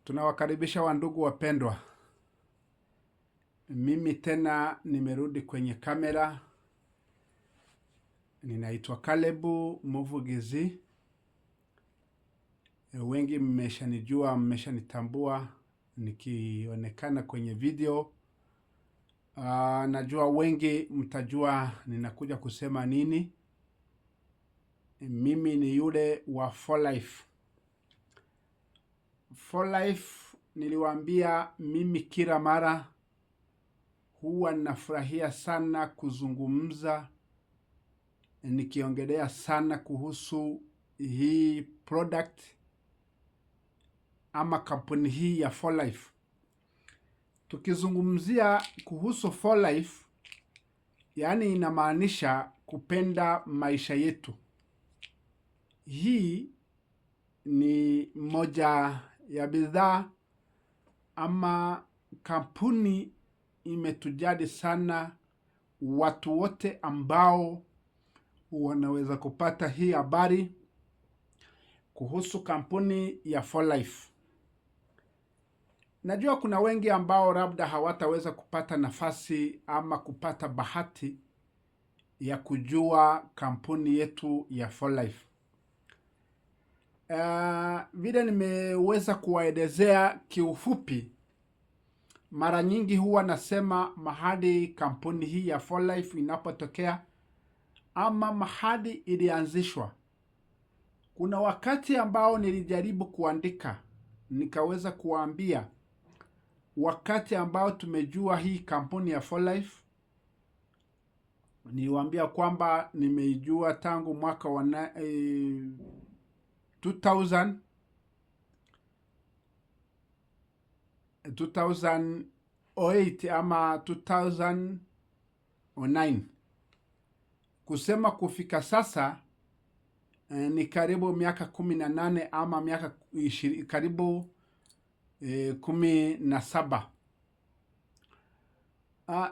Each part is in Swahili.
Tunawakaribisha wandugu wapendwa. Mimi tena nimerudi kwenye kamera. Ninaitwa Kalebu Muvugizi. Wengi mmeshanijua, mmeshanitambua nikionekana kwenye video. Najua wengi mtajua ninakuja kusema nini. Mimi ni yule wa For Life. For Life niliwaambia mimi kila mara huwa nafurahia sana kuzungumza nikiongelea sana kuhusu hii product ama kampuni hii ya For Life. Tukizungumzia kuhusu For Life, yaani inamaanisha kupenda maisha yetu. Hii ni moja ya bidhaa ama kampuni imetujali sana watu wote ambao wanaweza kupata hii habari kuhusu kampuni ya For Life. Najua kuna wengi ambao labda hawataweza kupata nafasi ama kupata bahati ya kujua kampuni yetu ya For Life. Vile nimeweza kuwaelezea kiufupi, mara nyingi huwa nasema mahali kampuni hii ya For Life inapotokea ama mahali ilianzishwa. Kuna wakati ambao nilijaribu kuandika, nikaweza kuwaambia wakati ambao tumejua hii kampuni ya For Life, niliwaambia kwamba nimeijua tangu mwaka wa 2000, 2008 ama 2009. Kusema kufika sasa ni karibu miaka 18 ama miaka karibu 17.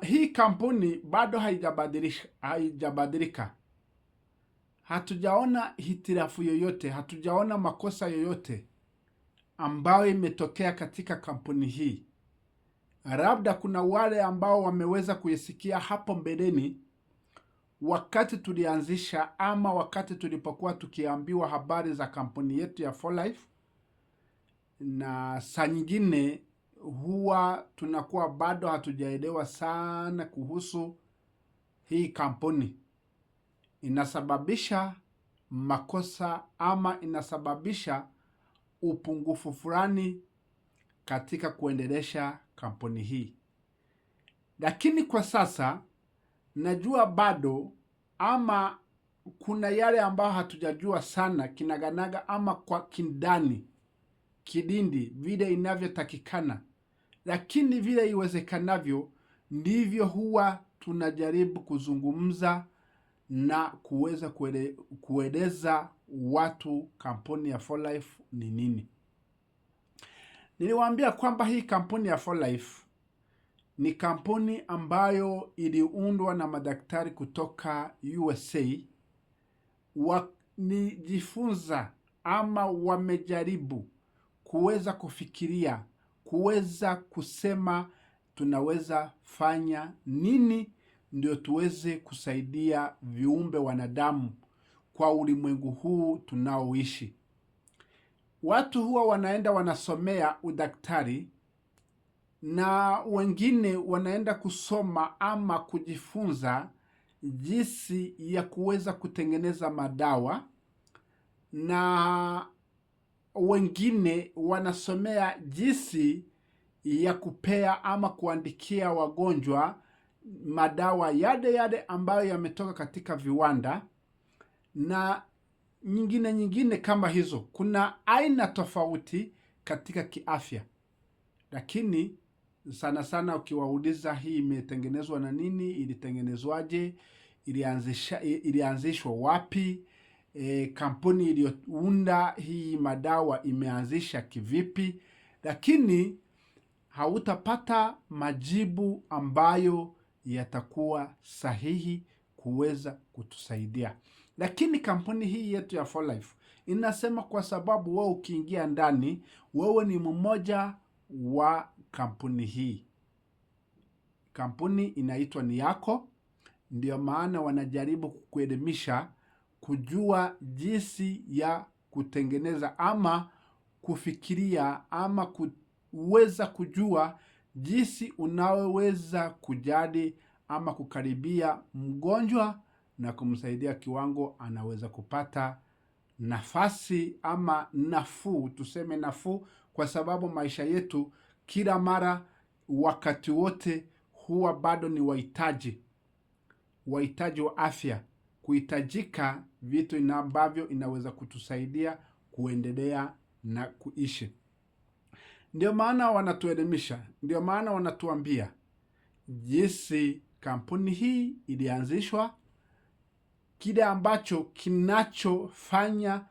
Hii kampuni bado haijabadilika. Hatujaona hitilafu yoyote, hatujaona makosa yoyote ambayo imetokea katika kampuni hii. Labda kuna wale ambao wameweza kuisikia hapo mbeleni wakati tulianzisha ama wakati tulipokuwa tukiambiwa habari za kampuni yetu ya For Life, na saa nyingine huwa tunakuwa bado hatujaelewa sana kuhusu hii kampuni. Inasababisha makosa ama inasababisha upungufu fulani katika kuendelesha kampuni hii. Lakini kwa sasa najua bado ama kuna yale ambayo hatujajua sana kinaganaga ama kwa kindani kidindi vile inavyotakikana, lakini vile iwezekanavyo ndivyo huwa tunajaribu kuzungumza na kuweza kueleza watu kampuni ya For Life ni nini. Niliwaambia kwamba hii kampuni ya For Life ni kampuni ambayo iliundwa na madaktari kutoka USA. Wanijifunza ama wamejaribu kuweza kufikiria, kuweza kusema tunaweza fanya nini ndio tuweze kusaidia viumbe wanadamu kwa ulimwengu huu tunaoishi. Watu huwa wanaenda wanasomea udaktari na wengine wanaenda kusoma ama kujifunza jinsi ya kuweza kutengeneza madawa, na wengine wanasomea jinsi ya kupea ama kuandikia wagonjwa madawa yale yale ambayo yametoka katika viwanda na nyingine nyingine kama hizo. Kuna aina tofauti katika kiafya, lakini sana sana ukiwauliza hii imetengenezwa na nini, ilitengenezwaje, ilianzishwa wapi, kampuni iliyounda hii madawa imeanzisha kivipi, lakini hautapata majibu ambayo yatakuwa sahihi kuweza kutusaidia. Lakini kampuni hii yetu ya For Life Inasema kwa sababu wewe ukiingia ndani, wewe ni mmoja wa kampuni hii. Kampuni inaitwa ni yako, ndio maana wanajaribu kukuelimisha kujua jinsi ya kutengeneza ama kufikiria ama kuweza kujua jinsi unaweza kujali ama kukaribia mgonjwa na kumsaidia kiwango anaweza kupata nafasi ama nafuu, tuseme nafuu, kwa sababu maisha yetu kila mara wakati wote huwa bado ni wahitaji wa afya, kuhitajika vitu ambavyo inaweza kutusaidia kuendelea na kuishi. Ndio maana wanatuelimisha, ndio maana wanatuambia jinsi kampuni hii ilianzishwa, kile ambacho kinachofanya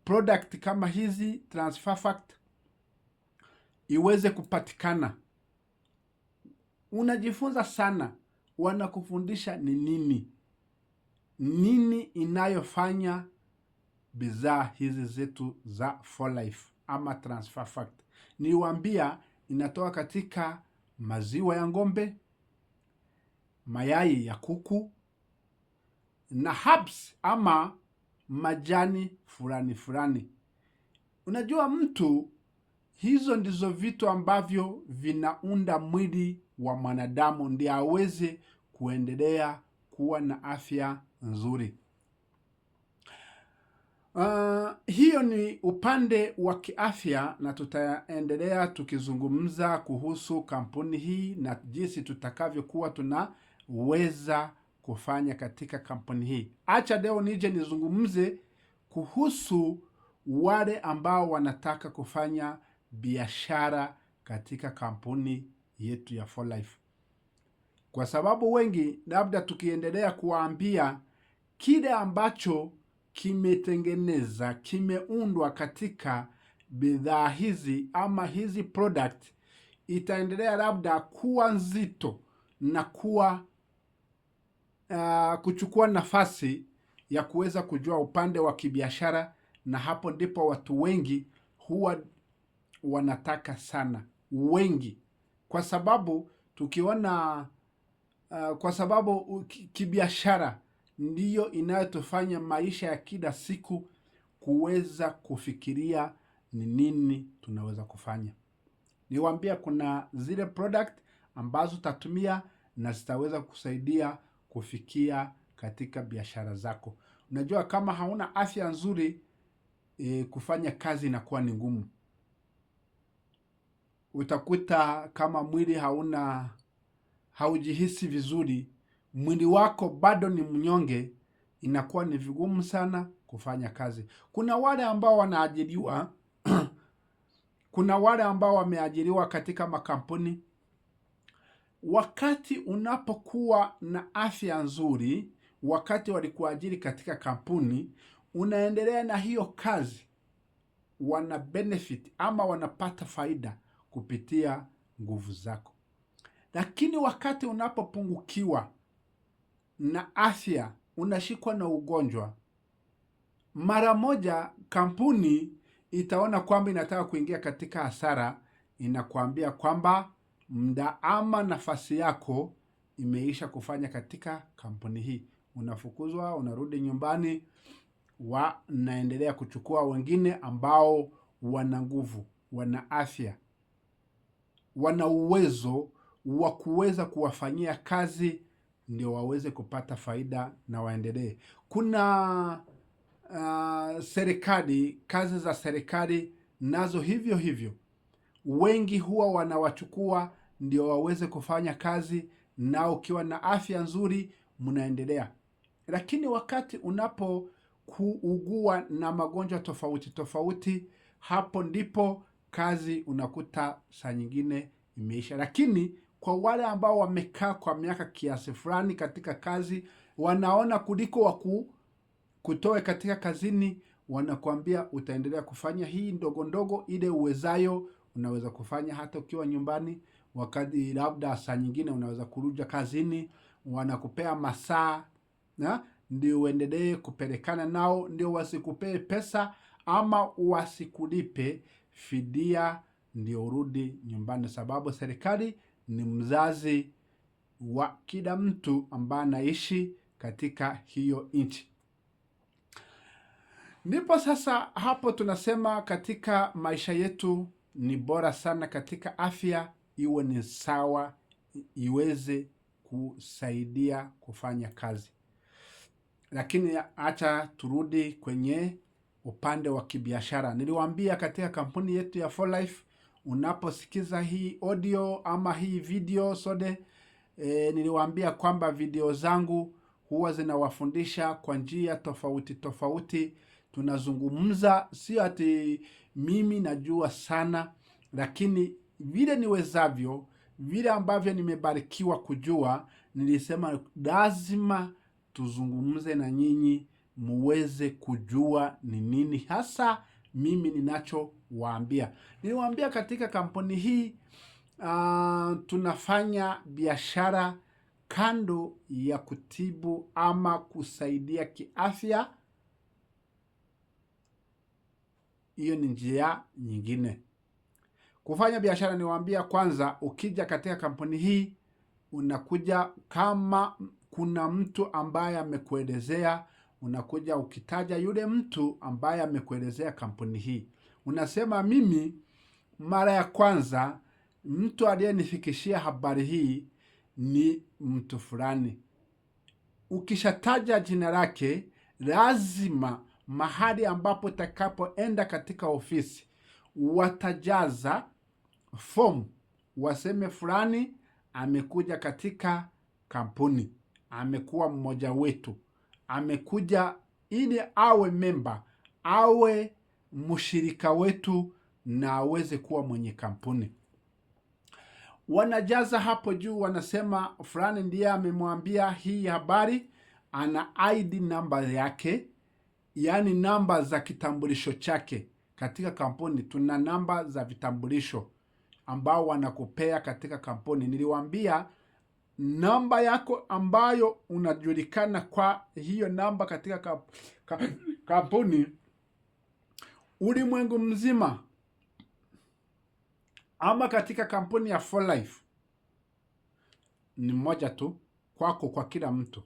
product kama hizi Transfer Factor iweze kupatikana. Unajifunza sana, wanakufundisha ni nini nini inayofanya bidhaa hizi zetu za 4Life ama Transfer Factor. Niwaambia inatoka katika maziwa ya ng'ombe, mayai ya kuku na herbs ama majani fulani fulani. Unajua mtu, hizo ndizo vitu ambavyo vinaunda mwili wa mwanadamu ndiye aweze kuendelea kuwa na afya nzuri. Hiyo ni upande wa kiafya, na tutaendelea tukizungumza kuhusu kampuni hii na jinsi tutakavyokuwa tunaweza kufanya katika kampuni hii. Acha leo nije nizungumze kuhusu wale ambao wanataka kufanya biashara katika kampuni yetu ya 4Life, kwa sababu wengi labda tukiendelea kuwaambia kile ambacho kimetengeneza kimeundwa katika bidhaa hizi ama hizi product, itaendelea labda kuwa nzito na kuwa kuchukua nafasi ya kuweza kujua upande wa kibiashara, na hapo ndipo watu wengi huwa wanataka sana, wengi, kwa sababu tukiona kwa sababu kibiashara ndiyo inayotufanya maisha ya kila siku kuweza kufikiria ni nini tunaweza kufanya. Niwaambia kuna zile product ambazo utatumia na zitaweza kusaidia kufikia katika biashara zako. Unajua kama hauna afya nzuri, kufanya kazi inakuwa ni ngumu. Utakuta kama mwili hauna haujihisi vizuri, mwili wako bado ni mnyonge, inakuwa ni vigumu sana kufanya kazi. Kuna wale ambao wanaajiriwa kuna wale ambao wameajiriwa katika makampuni. Wakati unapokuwa na afya nzuri, wakati walikuajiri katika kampuni, unaendelea na hiyo kazi, wana benefit ama wanapata faida kupitia nguvu zako. Lakini wakati unapopungukiwa na afya, unashikwa na ugonjwa, mara moja kampuni itaona kwamba inataka kuingia katika hasara, inakuambia kwamba muda ama nafasi yako imeisha kufanya katika kampuni hii. Unafukuzwa, unarudi nyumbani, wanaendelea kuchukua wengine ambao wana nguvu, wana afya, wana uwezo wa kuweza kuwafanyia kazi ndio waweze kupata faida na waendelee. Kuna serikali, kazi za serikali nazo hivyo hivyo, wengi huwa wanawachukua ndio waweze kufanya kazi, na ukiwa na afya nzuri mnaendelea. Lakini wakati unapokuugua na magonjwa tofauti tofauti, hapo ndipo kazi unakuta saa nyingine imeisha. Lakini kwa wale ambao wamekaa kwa miaka kiasi fulani katika kazi, wanaona kuliko waku kutoe katika kazini, wanakuambia utaendelea kufanya hii ndogo ndogo ile uwezayo, unaweza kufanya hata ukiwa nyumbani, wakati labda saa nyingine unaweza kuruja kazini, wanakupea masaa na, ndio uendelee kupelekana nao, ndio wasikupee pesa ama wasikulipe fidia, ndio urudi nyumbani, sababu serikali ni mzazi wa kila mtu ambaye anaishi katika hiyo nchi. Ndipo sasa hapo tunasema katika maisha yetu ni bora sana katika afya iwe ni sawa, iweze kusaidia kufanya kazi. Lakini acha turudi kwenye upande wa kibiashara. Niliwaambia katika kampuni yetu ya 4Life, unaposikiza hii audio ama hii video sode, niliwaambia kwamba video zangu huwa zinawafundisha kwa njia tofauti tofauti. Tunazungumza, sio ati mimi najua sana, lakini vile niwezavyo, vile ambavyo nimebarikiwa kujua, nilisema lazima tuzungumze na nyinyi muweze kujua ni nini hasa mimi ninachowaambia. Niliwaambia katika kampuni hii tunafanya biashara kando ya kutibu ama kusaidia kiafya. Hiyo ni njia nyingine kufanya biashara. Niwaambia kwanza, ukija katika kampuni hii unakuja kama kuna mtu ambaye amekuelezea, unakuja ukitaja yule mtu ambaye amekuelezea kampuni hii, unasema mimi mara ya kwanza mtu aliyenifikishia habari hii ni mtu fulani. Ukishataja jina lake, lazima mahali ambapo utakapoenda katika ofisi watajaza fomu, waseme fulani amekuja katika kampuni, amekuwa mmoja wetu, amekuja ili awe memba, awe mshirika wetu na aweze kuwa mwenye kampuni. Wanajaza hapo juu, wanasema fulani ndiye amemwambia hii habari, ana ID namba yake, yaani namba za kitambulisho chake. Katika kampuni tuna namba za vitambulisho ambao wanakupea katika kampuni. Niliwaambia namba yako ambayo unajulikana kwa hiyo namba katika kampuni ulimwengu mzima, ama katika kampuni ya 4Life ni moja tu kwako, kwa kila mtu.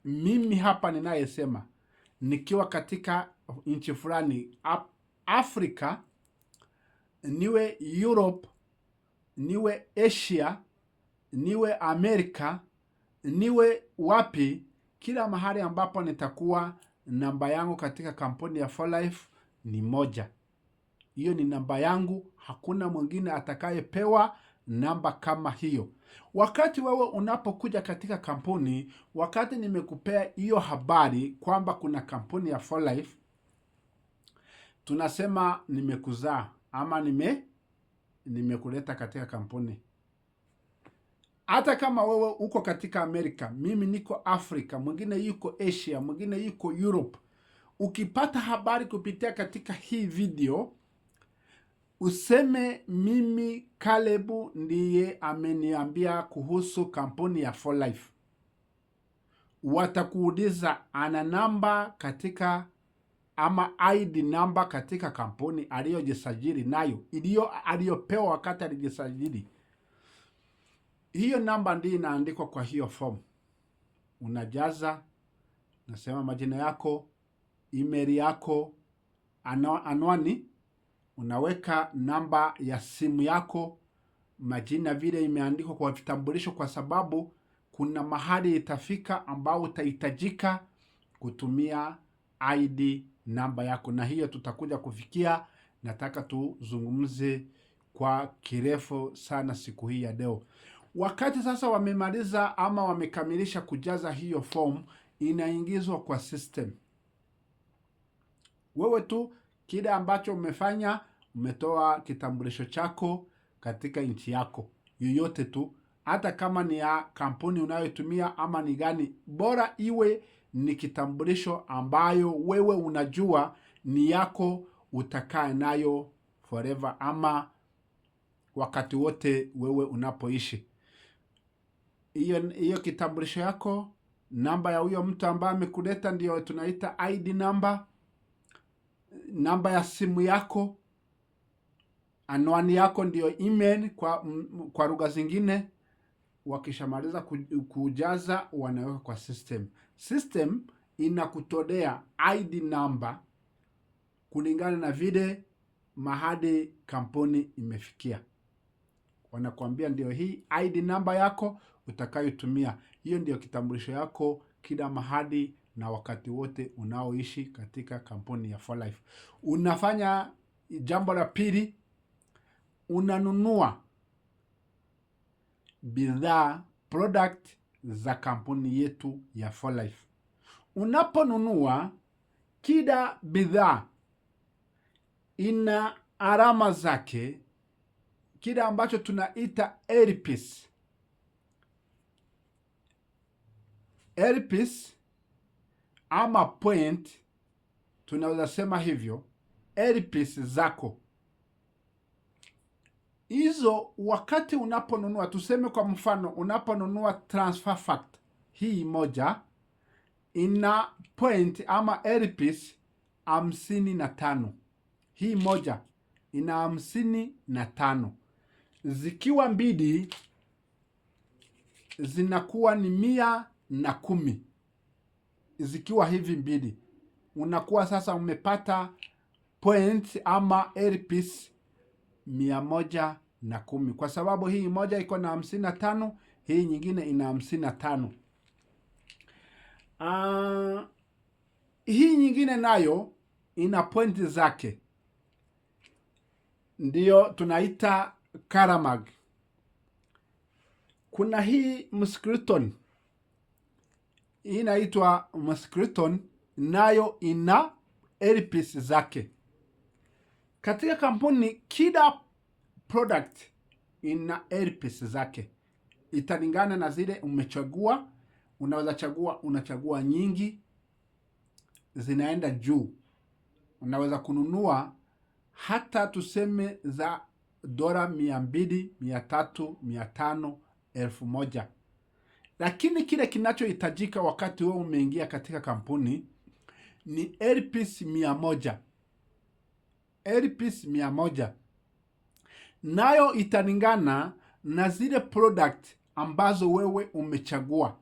Mimi hapa ninayesema nikiwa katika nchi fulani Afrika, niwe Europe, niwe Asia, niwe Amerika, niwe wapi, kila mahali ambapo nitakuwa, namba yangu katika kampuni ya 4Life ni moja. Hiyo ni namba yangu, hakuna mwingine atakayepewa namba kama hiyo. Wakati wewe unapokuja katika kampuni, wakati nimekupea hiyo habari kwamba kuna kampuni ya 4Life, tunasema nimekuzaa ama nimekuleta katika kampuni. Hata kama wewe uko katika Amerika, mimi niko Afrika, mwingine yuko Asia, mwingine yuko Europe, ukipata habari kupitia katika hii video, useme mimi Caleb ndiye ameniambia kuhusu kampuni ya 4Life. Watakuuliza ana namba katika ama ID namba katika kampuni aliyojisajili nayo, iliyo aliyopewa wakati alijisajili. Hiyo namba ndiyo inaandikwa kwa hiyo form. Unajaza, nasema majina yako, email yako, anwani, unaweka namba ya simu yako, majina vile imeandikwa kwa vitambulisho, kwa sababu kuna mahali itafika ambao utahitajika kutumia ID namba yako, na hiyo tutakuja kufikia. Nataka tuzungumze kwa kirefu sana siku hii ya leo. Wakati sasa wamemaliza ama wamekamilisha kujaza hiyo form, inaingizwa kwa system. Wewe tu kile ambacho umefanya, umetoa kitambulisho chako katika nchi yako yoyote tu, hata kama ni ya kampuni unayotumia ama ni gani, bora iwe ni kitambulisho ambayo wewe unajua ni yako, utakaa nayo forever ama wakati wote wewe unapoishi. Hiyo kitambulisho yako, Namba ya huyo mtu ambaye amekuleta ndiyo tunaita ID number, namba ya simu yako, anwani yako ndiyo email kwa lugha zingine. Wakishamaliza kujaza wanaweka kwa system. System inakutolea ID number kulingana na vile mahali kampuni imefikia. Wanakuambia ndio hii ID number yako utakayotumia. Hiyo ndio kitambulisho yako kila mahali na wakati wote unaoishi katika kampuni ya 4Life. Unafanya jambo la pili, unanunua bidhaa product za kampuni yetu ya 4Life. Unaponunua, kila bidhaa ina alama zake, kile ambacho tunaita LPs. LPs ama point, tunaweza sema hivyo, LPs zako hizo, wakati unaponunua, tuseme kwa mfano, unaponunua transfer factor hii moja ina point ama LPs 55. Hii moja ina 55, zikiwa mbili zinakuwa ni 110. Zikiwa hivi mbili unakuwa sasa umepata point ama LPs 110, kwa sababu hii moja iko na 55, hii nyingine ina 55. Hii nyingine nayo ina pointi zake, ndiyo tunaita Karamag. Kuna hii Mskriton, hii inaitwa Mskriton, nayo ina LPs zake. Katika kampuni kila product ina LPs zake, italingana na zile umechagua. Unaweza chagua, unachagua nyingi, zinaenda juu. Unaweza kununua hata tuseme za dola 200, 300, 500, 1000. Lakini kile kinachohitajika wakati wewe umeingia katika kampuni ni LPs 100. LPs 100 nayo italingana na zile product ambazo wewe umechagua.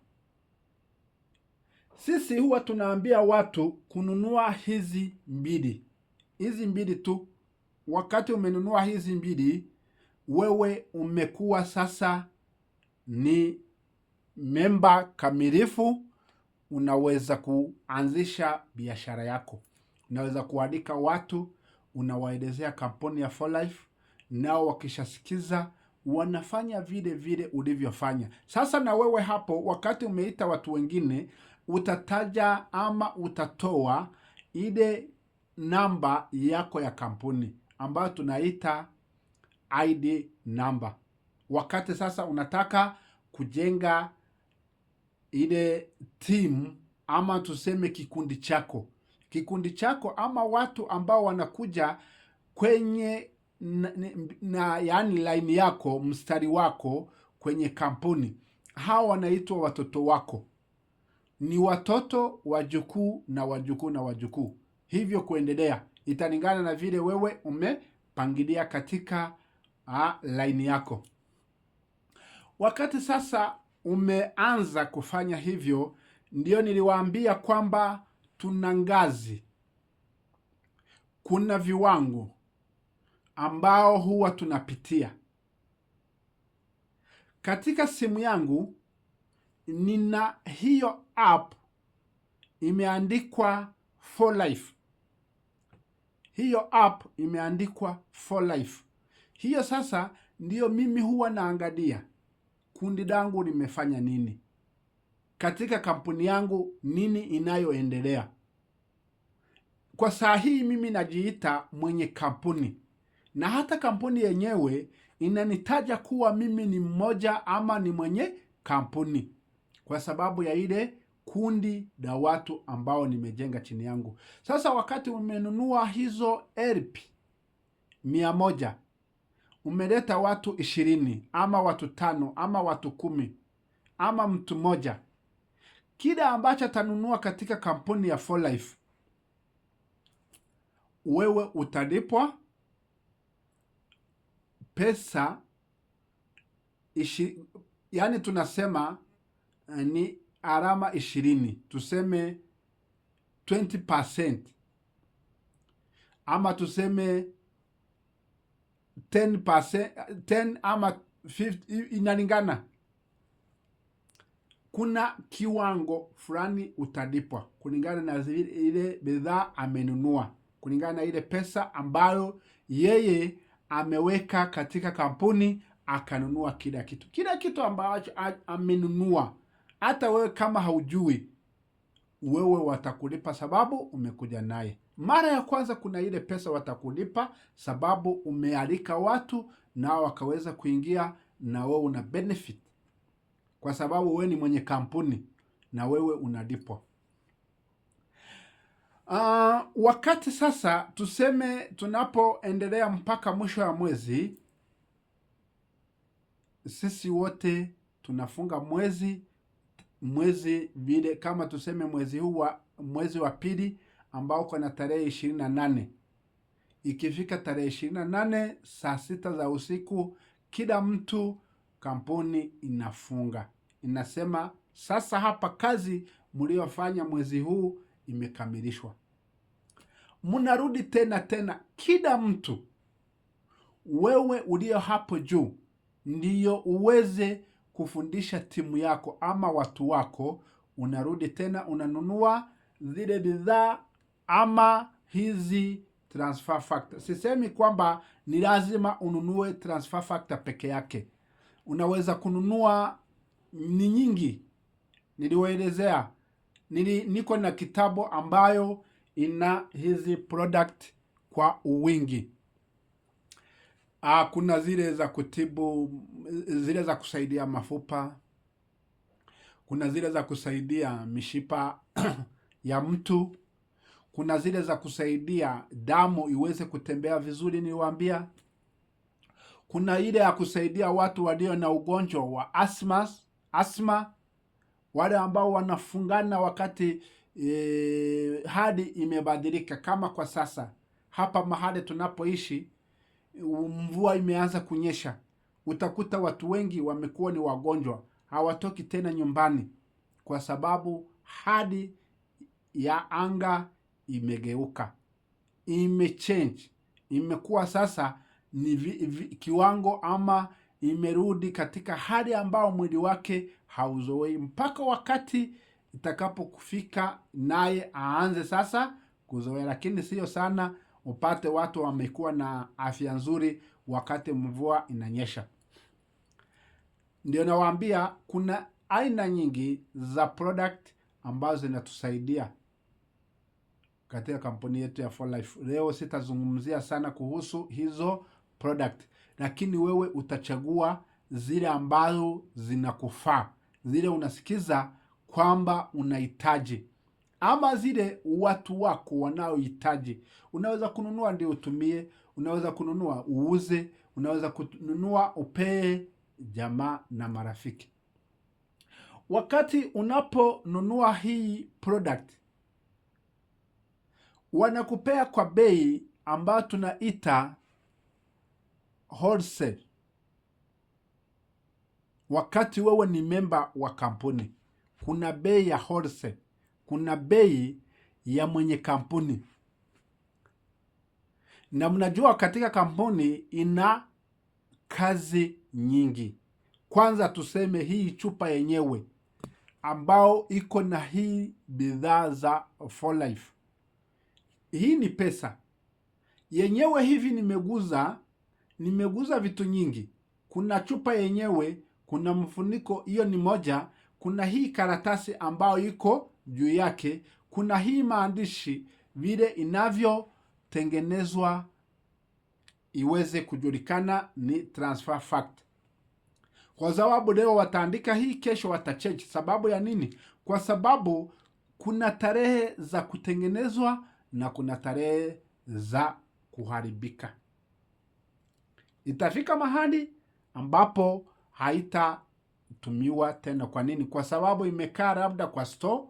Sisi huwa tunaambia watu kununua hizi mbili, hizi mbili tu. Wakati umenunua hizi mbili, wewe umekuwa sasa ni memba kamilifu. Unaweza kuanzisha biashara yako, unaweza kualika watu, unawaelezea kampuni ya 4Life, nao wakishasikiza wanafanya vile vile ulivyofanya. Sasa na wewe hapo, wakati umeita watu wengine, utataja ama utatoa ile namba yako ya kampuni ambayo tunaita ID number. Wakati sasa unataka kujenga ile team ama tuseme kikundi chako, kikundi chako ama watu ambao wanakuja kwenye na yaani line yako, mstari wako kwenye kampuni, hawa wanaitwa watoto wako, ni watoto wajukuu na wajukuu na wajukuu, hivyo kuendelea. Italingana na vile wewe umepangilia katika line yako. Wakati sasa umeanza kufanya hivyo, ndio niliwaambia kwamba tuna ngazi, kuna viwango ambao huwa tunapitia. Katika simu yangu nina hiyo app imeandikwa 4Life. Hiyo app imeandikwa 4Life. Hiyo sasa ndiyo mimi huwa naangalia kundi langu limefanya nini katika kampuni yangu, nini inayoendelea. Kwa saa hii mimi najiita mwenye kampuni, na hata kampuni yenyewe inanitaja kuwa mimi ni mmoja ama ni mwenye kampuni, kwa sababu ya ile kundi la watu ambao nimejenga chini yangu. Sasa wakati umenunua hizo LP 100, umeleta watu 20 ama watu 5 ama watu 10 ama mtu mmoja, Kile ambacho atanunua katika kampuni ya 4Life, wewe utalipwa pesa yani tunasema ni alama 20, tuseme 20% ama tuseme 10%, 10 ama 50, inalingana. Kuna kiwango fulani utalipwa kulingana na ile bidhaa amenunua, kulingana na ile pesa ambayo yeye ameweka katika kampuni akanunua kila kitu. Kila kitu ambacho amenunua, hata wewe kama haujui, wewe watakulipa sababu umekuja naye. Mara ya kwanza kuna ile pesa watakulipa sababu umealika watu nao wakaweza kuingia, na wewe una benefit kwa sababu wewe ni mwenye kampuni na wewe unalipwa. Wakati sasa tuseme tunapoendelea mpaka mwisho wa mwezi, sisi wote tunafunga mwezi vile, kama tuseme mwezi huu wa mwezi wa pili ambao uko na tarehe 28. Ikifika tarehe 28 saa 6 za usiku, kila mtu kampuni inafunga, inasema sasa hapa kazi mliofanya mwezi huu imekamilishwa. Mnarudi tena kila mtu, wewe ulio hapo juu ndiyo uweze kufundisha timu yako ama watu wako. Unarudi tena unanunua zile bidhaa ama hizi transfer factor. Sisemi kwamba ni lazima ununue transfer factor peke yake. Unaweza kununua ni nyingi, niliwaelezea. Niko na kitabu ambayo ina hizi product kwa wingi. Kuna zile za kutibu, zile za kusaidia mafupa, kuna zile za kusaidia mishipa ya mtu, kuna zile za kusaidia damu iweze kutembea vizuri, niliwaambia. Kuna ile ya kusaidia watu walio na ugonjwa wa asma, wale ambao wanafungana wakati hali imebadilika. Kama kwa sasa hapa mahali tunapoishi mvua imeanza kunyesha, utakuta watu wengi wamekuwa ni wagonjwa, hawatoki tena nyumbani kwa sababu hali ya anga imegeuka, imechange, imekuwa sasa ni kiwango ama imerudi katika hali ambayo mwili wake hauzoei, mpaka wakati itakapokufika naye aanze sasa kuzoea. Lakini sio sana upate watu wamekuwa na afya nzuri wakati mvua inanyesha. Ndio nawaambia kuna aina nyingi za product ambazo zinatusaidia katika kampuni yetu ya 4Life. Leo sitazungumzia sana kuhusu hizo product, lakini wewe utachagua zile ambazo zinakufaa, zile unasikiza kwamba unahitaji, ama zile watu wako wanaohitaji. Unaweza kununua ndio utumie, unaweza kununua uuze, unaweza kununua upee jamaa na marafiki. Wakati unaponunua hii product, wanakupea kwa bei ambayo tunaita wholesale. Wakati wewe ni member wa kampuni, kuna bei ya wholesale, kuna bei ya mwenye kampuni. Na mnajua katika kampuni ina kazi nyingi. Kwanza tuseme hii chupa yenyewe ambao iko na hii bidhaa za 4Life. Hii ni pesa yenyewe. Hivi nimeguza vitu nyingi. Kuna chupa yenyewe, kuna mfuniko, hiyo ni moja. Kuna hii karatasi ambayo iko juu yake, kuna hii maandishi vile inavyotengenezwa iweze kujulikana ni transfer fact. Kwa sababu leo wataandika hii, kesho watachange. Sababu ya nini? Kwa sababu kuna tarehe za kutengenezwa na kuna tarehe za kuharibika. Itafika mahali ambapo haitatumiwa tena. Kwa nini? Kwa sababu imekaa labda kwa store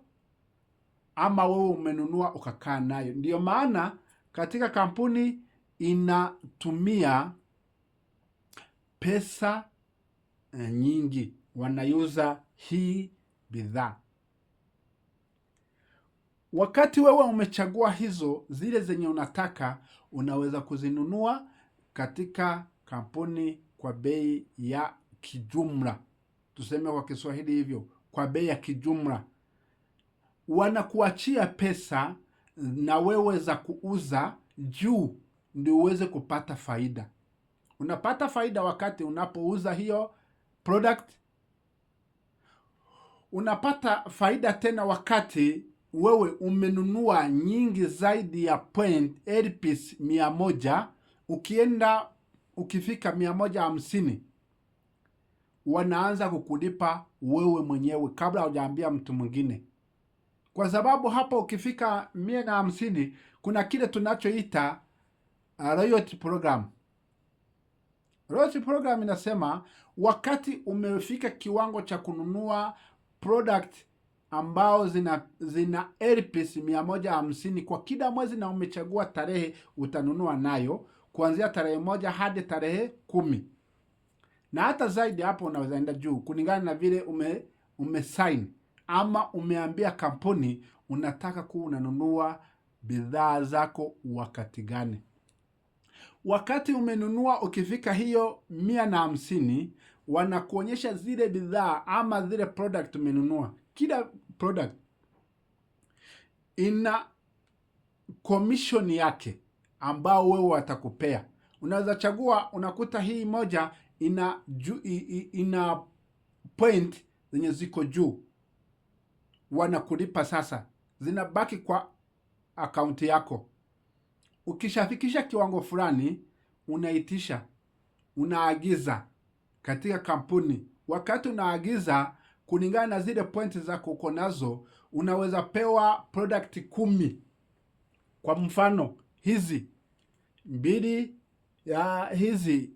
ama wewe umenunua ukakaa nayo. Ndiyo maana katika kampuni inatumia pesa nyingi, wanaiuza hii bidhaa. Wakati wewe umechagua hizo zile zenye unataka, unaweza kuzinunua katika kampuni kwa bei ya kijumla, tuseme kwa Kiswahili hivyo, kwa bei ya kijumla. Wanakuachia pesa na wewe za kuuza juu ndio uweze kupata faida. Unapata faida wakati unapouza hiyo product. Unapata faida tena wakati wewe umenunua nyingi zaidi ya point LPs 100. Ukienda ukifika 150, wanaanza kukulipa wewe mwenyewe kabla hujaambia mtu mwingine, kwa sababu hapo ukifika 150 kuna kile tunachoita loyalty program. Loyalty program inasema wakati umefika kiwango cha kununua product ambao zina LPs 150 kwa kila mwezi na umechagua tarehe utanunua nayo kuanzia tarehe 1 hadi tarehe 10 na hata zaidi hapo unaweza enda juu kulingana na vile umesign ama umeambia kampuni unataka kuwa unanunua bidhaa zako wakati gani. Wakati umenunua ukifika hiyo 150, wanakuonyesha zile bidhaa ama zile product umenunua. Kila product ina commission yake ambao wewe watakupea. Unaweza chagua, unakuta hii moja ina point zenye ziko juu, wanakulipa sasa, zinabaki kwa akaunti yako. Ukishafikisha kiwango fulani, unaitisha, unaagiza katika kampuni. Wakati unaagiza kulingana na zile pointi zako uko nazo, unaweza pewa product 10. Kwa mfano hizi 2 ya hizi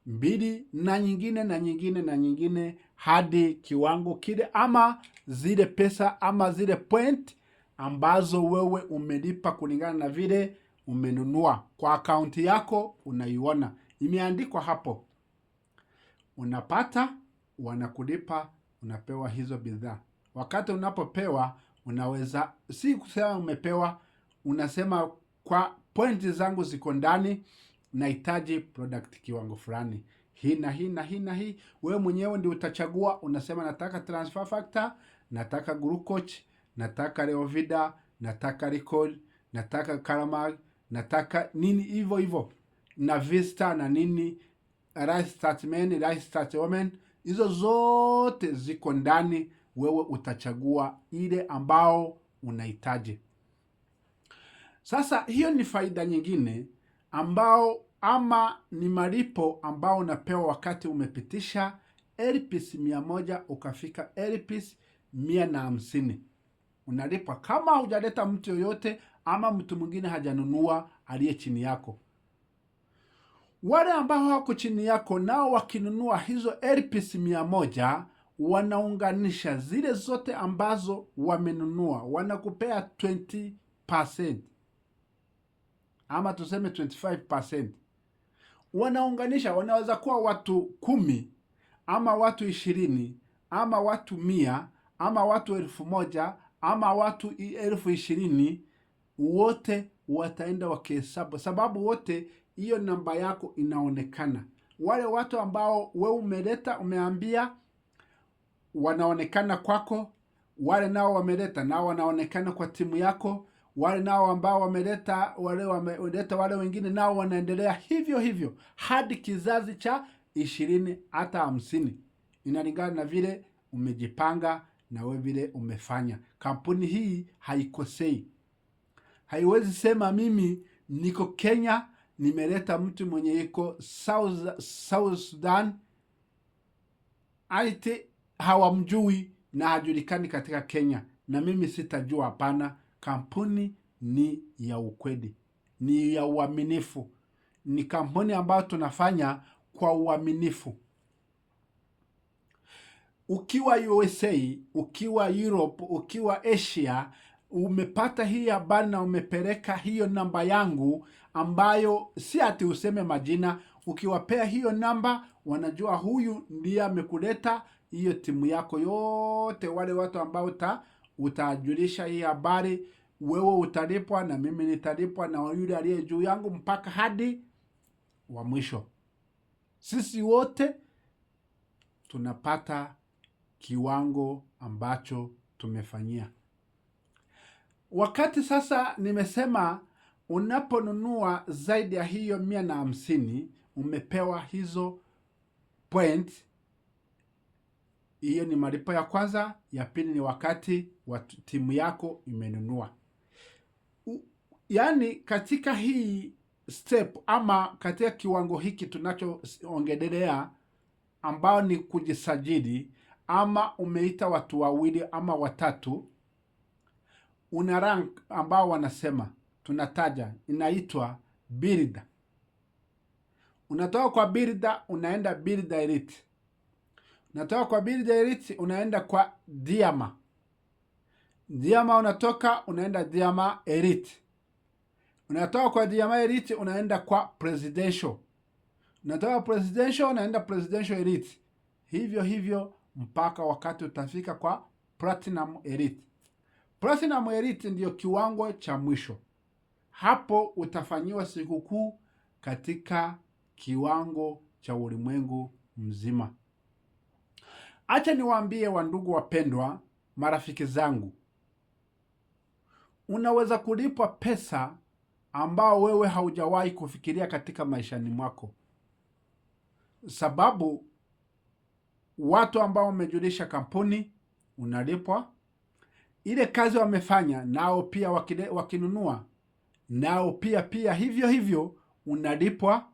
2 na nyingine na nyingine na nyingine hadi kiwango kile ama zile pesa ama zile point ambazo wewe umelipa kulingana na vile umenunua kwa akaunti yako, unaiona imeandikwa hapo, unapata, wanakulipa, unapewa hizo bidhaa. Wakati unapopewa, unaweza si kusema umepewa, unasema kwa pointi zangu ziko ndani, nahitaji product kiwango fulani, hii na hii na hii na hii. Wewe mwenyewe ndio utachagua, unasema nataka transfer factor, nataka glucose, nataka Leovida, nataka Recall, nataka Calamag, nataka nini hivyo hivyo na Vista na nini, Rice Start Men, Rice Start Women, hizo zote ziko ndani. Wewe utachagua ile ambao unahitaji. Sasa hiyo ni faida nyingine ambao ama ni malipo ambao unapewa wakati umepitisha LPs 100 ukafika LPs 150. Unalipwa kama hujaleta mtu yoyote ama mtu mwingine hajanunua aliye chini yako. Wale ambao wako chini yako nao wakinunua hizo LPs 100, wanaunganisha zile zote ambazo wamenunua, wanakupea 20% ama tuseme 25%. Wanaunganisha, wanaweza kuwa watu 10 ama watu 20 ama watu 100 ama watu 1000 ama watu 20,000, wote wataenda wakihesabu, sababu wote hiyo namba yako inaonekana. Wale watu ambao we umeleta umeambia wanaonekana kwako, wale nao wameleta nao wanaonekana kwa timu yako, wale nao ambao wameleta wale wameleta wale wengine nao wanaendelea hivyo hivyo hadi kizazi cha 20 hata 50. Inalingana na vile umejipanga na wewe vile umefanya. Kampuni hii haikosei. Haiwezi sema mimi niko Kenya nimeleta mtu mwenye iko South Sudan, ati hawamjui na hajulikani katika Kenya na mimi sitajua. Hapana, kampuni ni ya ukweli, ni ya uaminifu, ni kampuni ambayo tunafanya kwa uaminifu. Ukiwa USA, ukiwa Europe, ukiwa Asia, umepata hii habari na umepeleka hiyo namba yangu, ambayo si ati useme majina. Ukiwapea hiyo namba, wanajua huyu ndiye amekuleta hiyo timu yako yote, wale watu ambao utajulisha hii habari, wewe utalipwa na mimi nitalipwa na yule aliye juu yangu mpaka hadi wa mwisho. Sisi wote tunapata kiwango ambacho tumefanyia. Wakati sasa nimesema unaponunua zaidi ya hiyo 150 umepewa hizo point. Hiyo ni malipo ya kwanza. Ya pili ni wakati wa timu yako imenunua. Yaani katika hii step ama katika kiwango hiki tunachoongelea ambao ni kujisajili, ama umeita watu wawili ama watatu, una rank ambao wanasema tunataja inaitwa builder. Unatoka kwa builder unaenda builder elite. Unatoka kwa builder elite unaenda kwa diama. Diama unatoka unaenda diama elite. Unatoka kwa diama elite unaenda kwa presidential. Unatoka presidential unaenda presidential elite. Hivyo hivyo mpaka wakati utafika kwa platinum elite. Platinum elite ndiyo kiwango cha mwisho. Hapo utafanyiwa sikukuu katika kiwango cha ulimwengu mzima. Acha niwaambie wandugu wapendwa, marafiki zangu, unaweza kulipwa pesa ambao wewe haujawahi kufikiria katika maishani mwako, sababu watu ambao wamejulisha kampuni unalipwa, ile kazi wamefanya nao pia wakinunua nao pia hivyo hivyo unalipwa.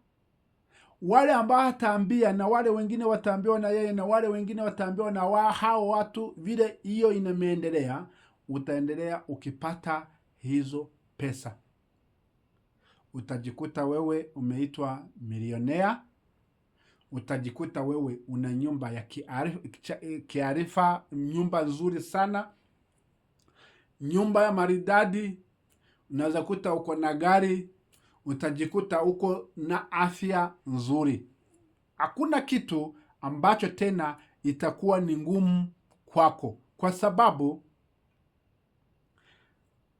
Wale ambao hataambia na wale wengine wataambiwa na yeye na wale wengine wataambiwa na hao watu, vile hiyo inameendelea, utaendelea ukipata hizo pesa. Utajikuta wewe umeitwa milionea, utajikuta wewe una nyumba ya kiarifa, nyumba nzuri sana, nyumba ya maridadi, unaweza kuta uko na gari, utajikuta uko na afya nzuri. Hakuna kitu ambacho tena itakuwa ni ngumu kwako, kwa sababu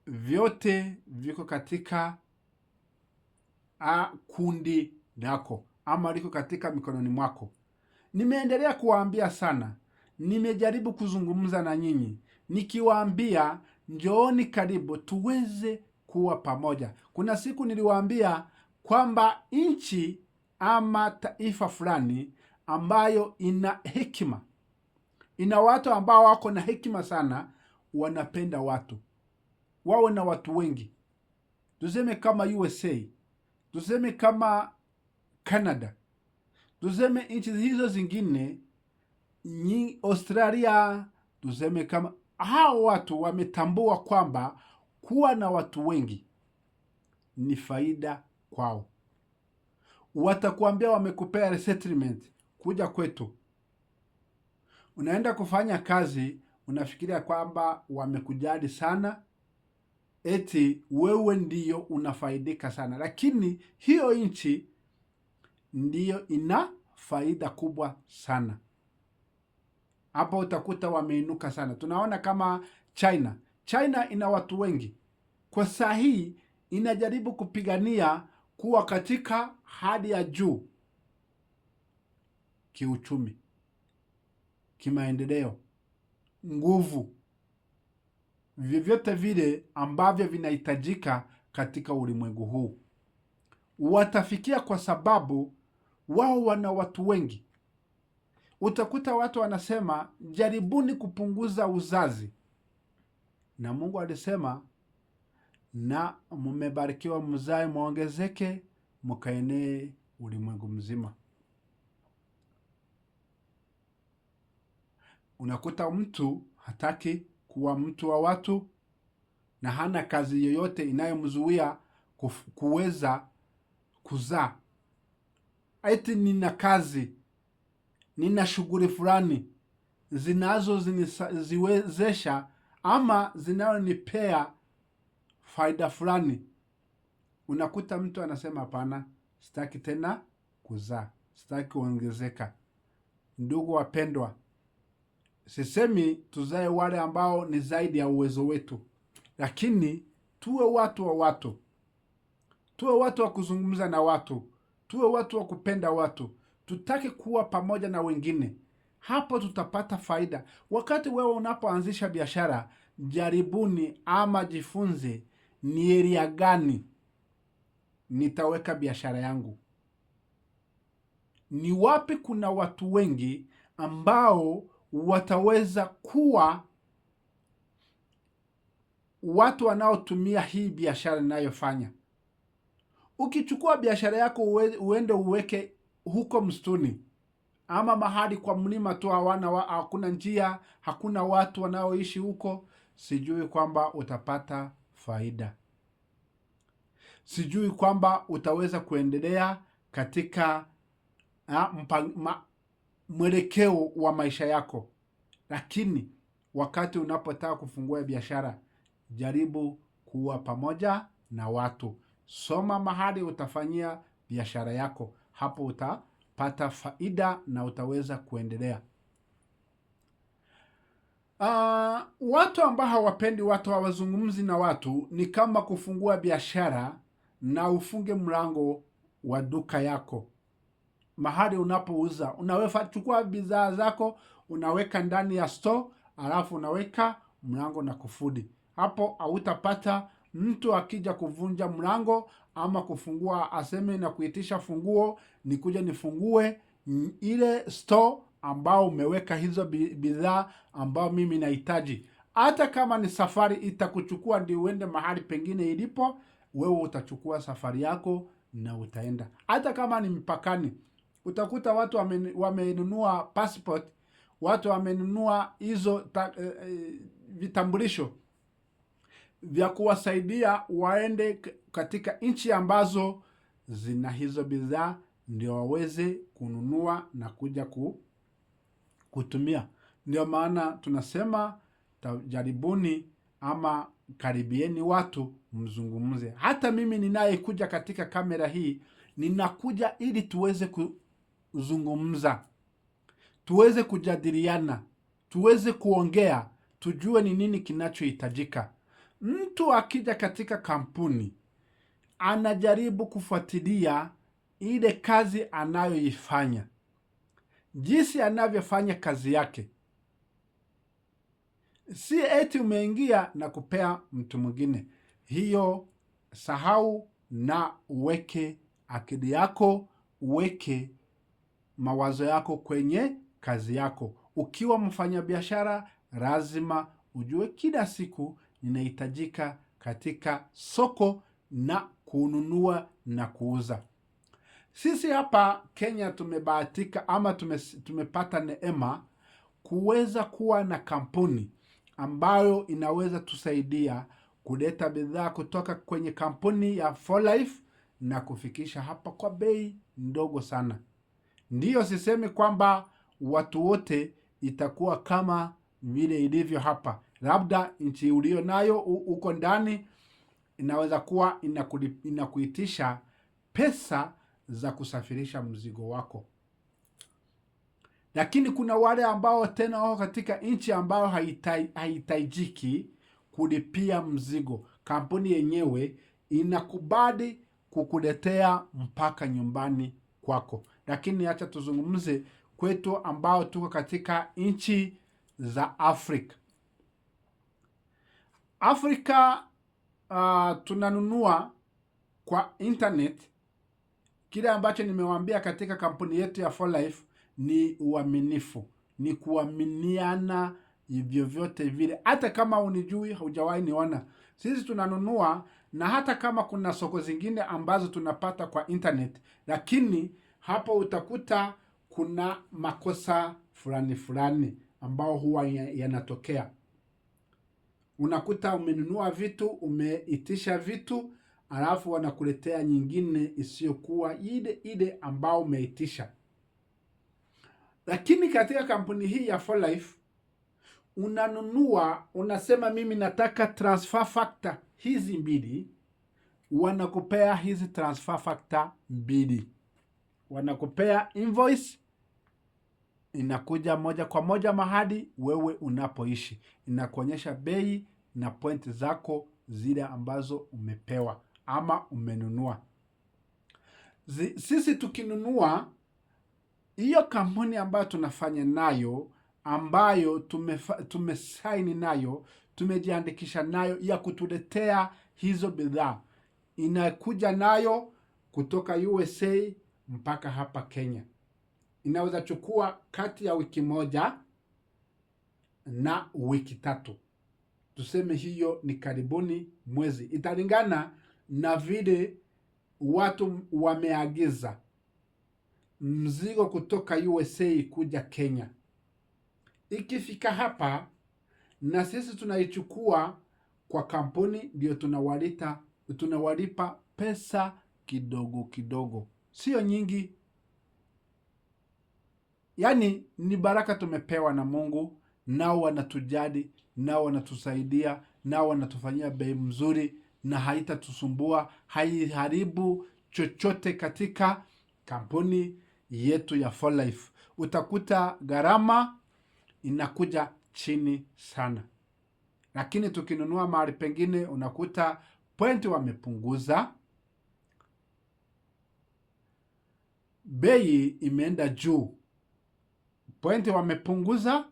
vyote viko katika kundi lako ama liko katika mikononi mwako. Nimeendelea kuwaambia sana, nimejaribu kuzungumza na nyinyi nikiwaambia njooni karibu tuweze kuwa pamoja. Kuna siku niliwaambia kwamba nchi ama taifa fulani ambayo ina hekima, ina watu ambao wako na hekima sana, wanapenda watu, wawe na watu wengi. Tuseme kama USA, tuseme kama Canada, tuseme nchi hizo zingine, Australia, tuseme kama hao watu wametambua kwamba kuwa na watu wengi ni faida kwao. Watakuambia wamekupea resettlement kuja kwetu, unaenda kufanya kazi, unafikiria kwamba wamekujali sana, eti wewe ndiyo unafaidika sana, lakini hiyo nchi ndiyo ina faida kubwa sana. Hapo utakuta wameinuka sana. Tunaona kama China. China ina watu wengi kwa saa hii, inajaribu kupigania kuwa katika hali ya juu kiuchumi, kimaendeleo, nguvu, vyovyote vile ambavyo vinahitajika katika ulimwengu huu watafikia, kwa sababu wao wana watu wengi. Utakuta watu wanasema jaribuni kupunguza uzazi, na Mungu alisema na mmebarikiwa mzae mwongezeke mkaenee ulimwengu mzima. Unakuta mtu hataki kuwa mtu wa watu na hana kazi yoyote inayomzuia kuweza kuzaa. Eti nina kazi, nina shughuli fulani, zinazoziwezesha ama zinayonipea faida fulani. Unakuta mtu anasema hapana, sitaki tena kuzaa, sitaki kuongezeka. Ndugu wapendwa, sisemi tuzae wale ambao ni zaidi ya uwezo wetu, lakini tuwe watu wa watu, tuwe watu wa kuzungumza na watu, tuwe watu wa kupenda watu, tutake kuwa pamoja na wengine. Hapo tutapata faida. Wakati wewe unapoanzisha biashara, jaribuni ama jifunze ni area gani nitaweka biashara yangu, ni wapi kuna watu wengi ambao wataweza kuwa watu wanaotumia hii biashara ninayofanya. Ukichukua biashara yako uende uweke huko msituni ama mahali kwa mlima tu, hakuna njia, hakuna watu wanaoishi huko, sijui kwamba utapata faida, sijui kwamba utaweza kuendelea katika mwelekeo wa maisha yako. Lakini wakati unapotaka kufungua biashara, jaribu kuwa pamoja na watu, soma mahali utafanyia biashara yako, hapo utapata faida na utaweza kuendelea. Watu ambao hawapendi watu, hawazungumzi na watu, ni kama kufungua biashara na ufunge mlango wa duka yako mahali unapouza. Unaweza chukua bidhaa zako unaweka ndani ya store, alafu unaweka mlango na kufuli. Hapo hautapata mtu akija kuvunja mlango ama kufungua aseme na kuitisha funguo, nikuje nifungue ile store ambao umeweka hizo bidhaa ambao mimi nahitaji. Hata kama ni safari itakuchukua ndio uende mahali pengine ilipo, wewe utachukua safari yako na utaenda. Hata kama ni mpakani, utakuta watu wamenunua passport, watu wamenunua hizo vitambulisho vya kuwasaidia waende katika nchi ambazo zina hizo bidhaa ndio waweze kununua na kuja kutumia. Ndio maana tunasema jaribuni ama karibieni watu mzungumze. Hata mimi ninayekuja katika kamera hii, ninakuja ili tuweze kuzungumza, tuweze kujadiliana, tuweze kuongea, tujue ni nini kinachohitajika. Mtu akija katika kampuni anajaribu kufuatilia ile kazi anayoifanya, jinsi anavyofanya kazi yake. Si eti umeingia na kupea mtu mwingine. Hiyo sahau na uweke akili yako, uweke mawazo yako kwenye kazi yako. Ukiwa mfanyabiashara, lazima ujue kila siku ninahitajika katika soko na kununua na kuuza. Sisi hapa Kenya tumebahatika ama tumepata neema kuweza kuwa na kampuni ambayo inaweza tusaidia kuleta bidhaa kutoka kwenye kampuni ya 4Life na kufikisha hapa kwa bei ndogo sana. Ndiyo, sisemi kwamba watu wote itakuwa kama vile ilivyo hapa. Labda nchi ulio nayo uko ndani inaweza kuwa inakuitisha pesa za kusafirisha mzigo wako. Lakini kuna wale ambao tena wako katika nchi ambayo haihitajiki kulipia mzigo. Kampuni yenyewe inakubali kukuletea mpaka nyumbani kwako. Lakini acha tuzungumze kwetu ambao tuko katika nchi za Afrika. Afrika, tunanunua kwa internet. Kile ambacho nimewaambia katika kampuni yetu ya 4Life ni uaminifu, ni kuaminiana vyovyote vile. Hata kama unijui, hujawahi niona, sisi tunanunua, na hata kama kuna soko zingine ambazo tunapata kwa internet, lakini hapo utakuta kuna makosa fulani fulani ambao huwa yanatokea. Unakuta umenunua vitu, umeitisha vitu, alafu wanakuletea nyingine isiyokuwa ile ile ambao umeitisha. Lakini katika kampuni hii ya 4Life Unanunua, unasema mimi nataka transfer factor hizi mbili, wanakupea hizi transfer factor mbili, wanakupea invoice inakuja moja kwa moja mahali wewe unapoishi, inakuonyesha bei na point zako zile ambazo umepewa ama umenunua. Sisi tukinunua hiyo kampuni ambayo tunafanya nayo, ambayo tumesaini nayo, tumejiandikisha nayo ya kutuletea hizo bidhaa, inakuja nayo kutoka USA mpaka hapa Kenya. Inaweza chukua kati ya wiki moja na wiki 3. Tuseme hiyo ni karibuni mwezi. Italingana na vile watu wameagiza mzigo kutoka USA kuja Kenya. Ikifika hapa na sisi tunaichukua kwa kampuni, ndio tunawalipa pesa kidogo kidogo, sio nyingi. Yaani ni baraka tumepewa na Mungu, nao wanatujali, nao wanatusaidia, nao wanatufanyia bei mzuri, na haitatusumbua, haiharibu chochote katika kampuni yetu ya 4Life. Utakuta gharama inakuja chini sana. Lakini tukinunua mahali pengine unakuta point wamepunguza, bei imeenda juu. Point wamepunguza,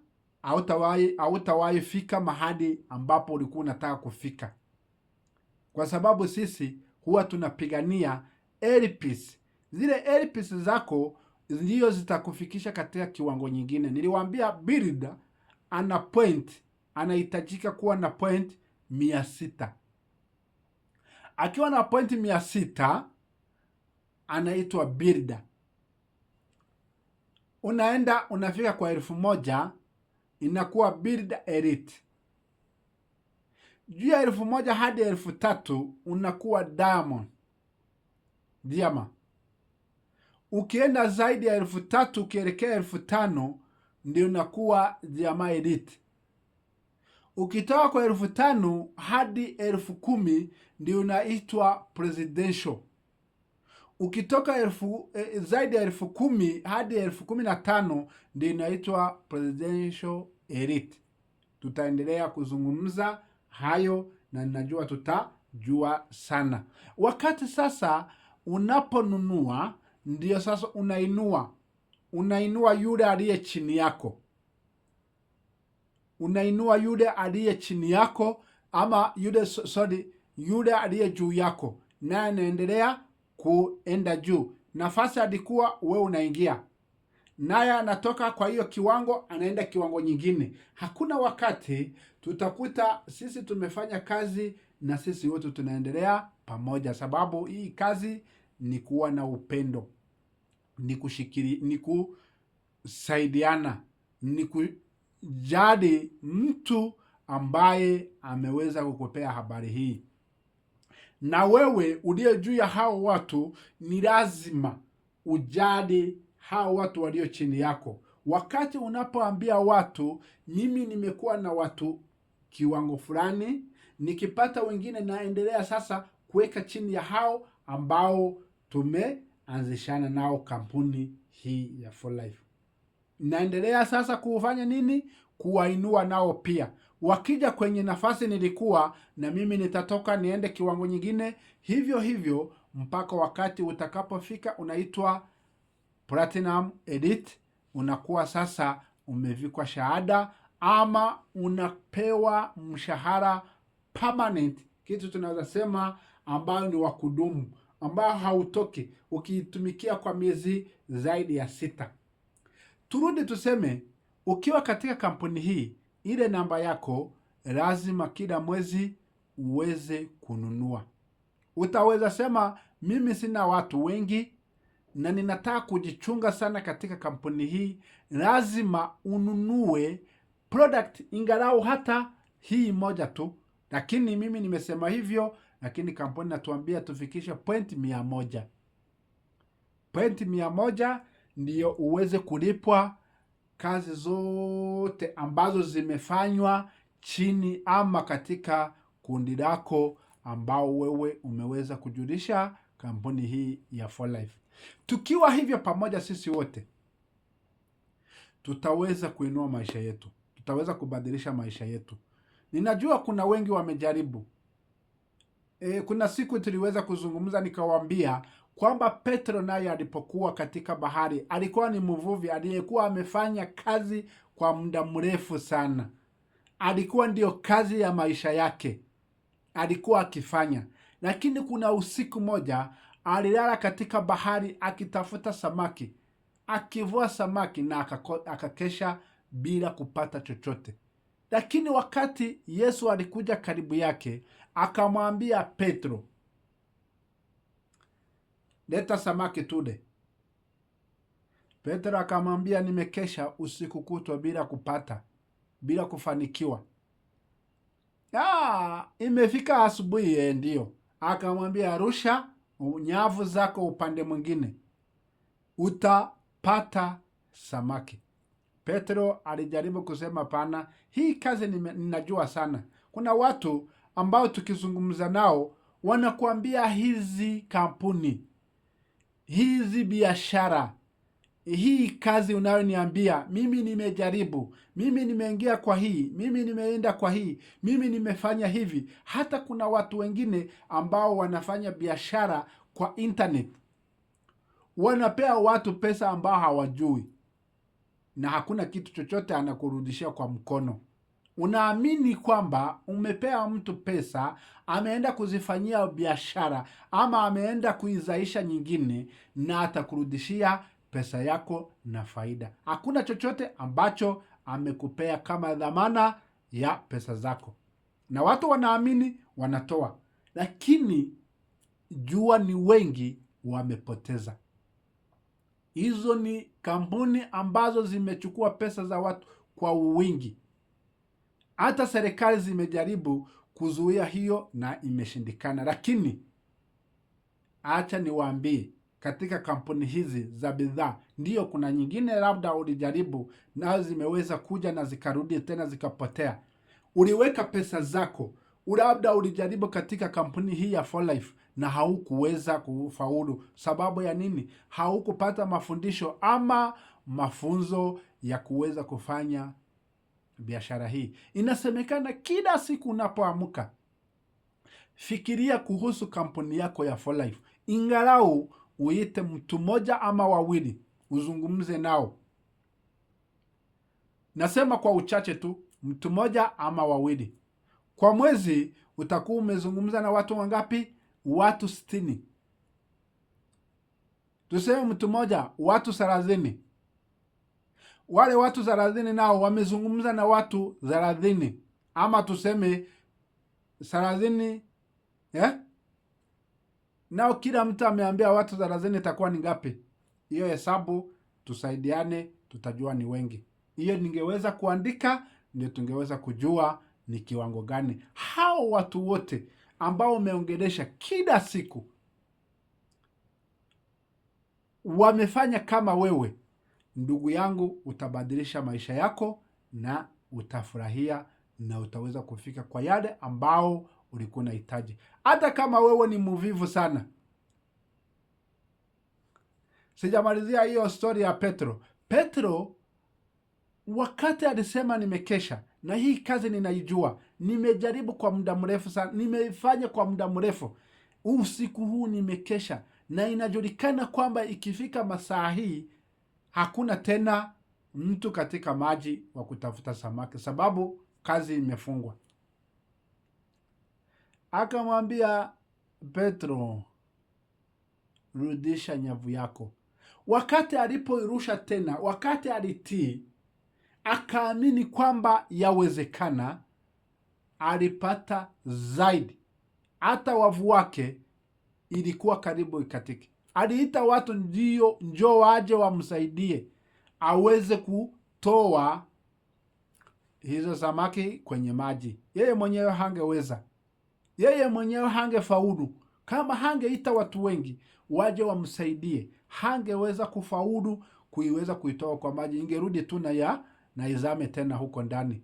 hautawahi fika mahali ambapo ulikuwa unataka kufika. Kwa sababu sisi huwa tunapigania LPs. Zile LPs zako ndio zitakufikisha katika kiwango nyingine. Niliwaambia builder ana point, anahitajika kuwa na point 600. Akiwa na point 600 anaitwa builder. Unaenda unafika kwa 1000 inakuwa builder elite. Juu ya 1000 hadi 3000 unakuwa diamond. Diama. Ukienda zaidi ya 3000 ukielekea 5000 ndio unakuwa diama elite. Ukitoka kwa 5000 hadi 10000 ndio unaitwa presidential. Ukitoka zaidi ya 10000 hadi 15000 ndio inaitwa presidential elite. Tutaendelea kuzungumza hayo na ninajua tutajua sana. Wakati sasa unaponunua ndio sasa unainua yule aliye chini yako. Unainua yule aliye chini yako ama yule, sorry, yule aliye juu yako, naye anaendelea kuenda juu. Nafasi alikuwa wewe unaingia, naye anatoka kwa hiyo kiwango anaenda kiwango nyingine. Hakuna wakati tutakuta sisi tumefanya kazi na sisi wote tunaendelea pamoja, sababu hii kazi ni kuwa na upendo, ni kushikiri, ni kusaidiana, ni kujali mtu ambaye ameweza kukupea habari hii. Na wewe uliye juu ya hao watu ni lazima ujali hao watu walio chini yako. Wakati unapoambia watu mimi nimekuwa na watu kiwango fulani, nikipata wengine naendelea sasa kuweka chini ya hao ambao tumeanzishana nao kampuni hii ya 4Life. Naendelea sasa kufanya nini? Kuwainua nao pia. Wakija kwenye nafasi nilikuwa na mimi nitatoka niende kiwango nyingine, hivyo hivyo mpaka wakati utakapofika unaitwa Platinum Elite. Unakuwa sasa umevikwa shahada ama unapewa mshahara permanent, kitu tunaweza sema ambayo ni wa kudumu, ambao hautoki ukiitumikia kwa miezi zaidi ya 6. Turudi tuseme, ukiwa katika kampuni hii, ile namba yako lazima kila mwezi uweze kununua. Utaweza sema mimi sina watu wengi na ninataka kujichunga sana katika kampuni hii. Lazima ununue product ingalau hata hii moja tu. Lakini mimi nimesema hivyo, lakini kampuni inatuambia tufikishe point mia moja. Point mia moja ndiyo uweze kulipwa kazi zote ambazo zimefanywa chini ama katika kundi lako ambao wewe umeweza kujulisha kampuni hii ya 4Life. Tukiwa hivyo pamoja sisi wote tutaweza kuinua maisha yetu, tutaweza kubadilisha maisha yetu. Ninajua kuna wengi wamejaribu. Kuna siku tuliweza kuzungumza nikawaambia kwamba Petro naye alipokuwa katika bahari alikuwa ni mvuvi aliyekuwa amefanya kazi kwa muda mrefu sana. Alikuwa ndiyo kazi ya maisha yake alikuwa akifanya, lakini kuna usiku moja alilala katika bahari akitafuta samaki, akivua samaki na akakesha bila kupata chochote. Lakini wakati Yesu alikuja karibu yake, akamwambia Petro, leta samaki tule. Petro akamwambia, nimekesha usiku kutwa bila kupata, bila kufanikiwa. Imefika asubuhi. Ndio. Akamwambia, rusha nyavu zako upande mwingine, utapata samaki. Petro alijaribu kusema pana, hii kazi ninajua sana. Kuna watu ambao tukizungumza nao wanakuambia hizi kampuni, hizi biashara, hii kazi unayoniambia mimi nimejaribu, mimi nimeingia kwa hii, mimi nimeenda kwa hii, mimi nimefanya hivi. Hata kuna watu wengine ambao wanafanya biashara kwa internet, wanapea watu pesa ambao hawajui, na hakuna kitu chochote anakurudishia kwa mkono. Unaamini kwamba umepea mtu pesa, ameenda kuzifanyia biashara ama ameenda kuizaisha nyingine, na atakurudishia pesa yako na faida. Hakuna chochote ambacho amekupea kama dhamana ya pesa zako. Na watu wanaamini, wanatoa, lakini jua ni wengi wamepoteza. Hizo ni kampuni ambazo zimechukua pesa za watu kwa wingi. Hata serikali zimejaribu kuzuia hiyo na imeshindikana. Lakini acha niwaambie, katika kampuni hizi za bidhaa, ndiyo kuna nyingine labda ulijaribu nazo zimeweza kuja na zikarudi tena zikapotea. Uliweka pesa zako, labda ulijaribu katika kampuni hii ya 4Life na haukuweza kufaulu. Sababu ya nini? Haukupata mafundisho ama mafunzo ya kuweza kufanya biashara hii. Inasemekana kila siku unapoamka, fikiria kuhusu kampuni yako ya 4Life. Ingalau uite mtu mmoja ama wawili uzungumze nao. Nasema kwa uchache tu, mtu mmoja ama wawili. Kwa mwezi utakuwa umezungumza na watu wangapi? Watu 60. Tuseme mtu mmoja watu 30. Wale watu 30 nao wamezungumza na watu 30, ama tuseme 30, Nao kila mtu ameambia watu 30, itakuwa ni ngapi? Hiyo hesabu tusaidiane, tutajua ni wengi. Hiyo ningeweza kuandika, ndio tungeweza kujua ni kiwango gani. Hao watu wote ambao umeongelesha kila siku wamefanya kama wewe, ndugu yangu, utabadilisha maisha yako na utafurahia na utaweza kufika kwa yale ambao ulikuwa unahitaji. Hata kama wewe ni mvivu sana. Sijamalizia hiyo story ya Petro. Petro wakati alisema nimekesha na hii kazi ninaijua, nimejaribu kwa muda mrefu sana, nimeifanya kwa muda mrefu, usiku huu nimekesha, na inajulikana kwamba ikifika masaa hii hakuna tena mtu katika maji wa kutafuta samaki, sababu kazi imefungwa. Akamwambia Petro, rudisha nyavu yako. Wakati alipoirusha tena, wakati alitii, akaamini kwamba yawezekana, alipata zaidi. Hata wavu wake ilikuwa karibu ikatike. Aliita watu ndio njoo waje wamsaidie aweze kutoa hizo samaki kwenye maji. Yeye mwenyewe hangeweza, yeye mwenyewe hangefaulu. Kama hangeita watu wengi waje wamsaidie, hangeweza kufaulu kuiweza kuitoa kwa maji, ingerudi tu na izame tena huko ndani.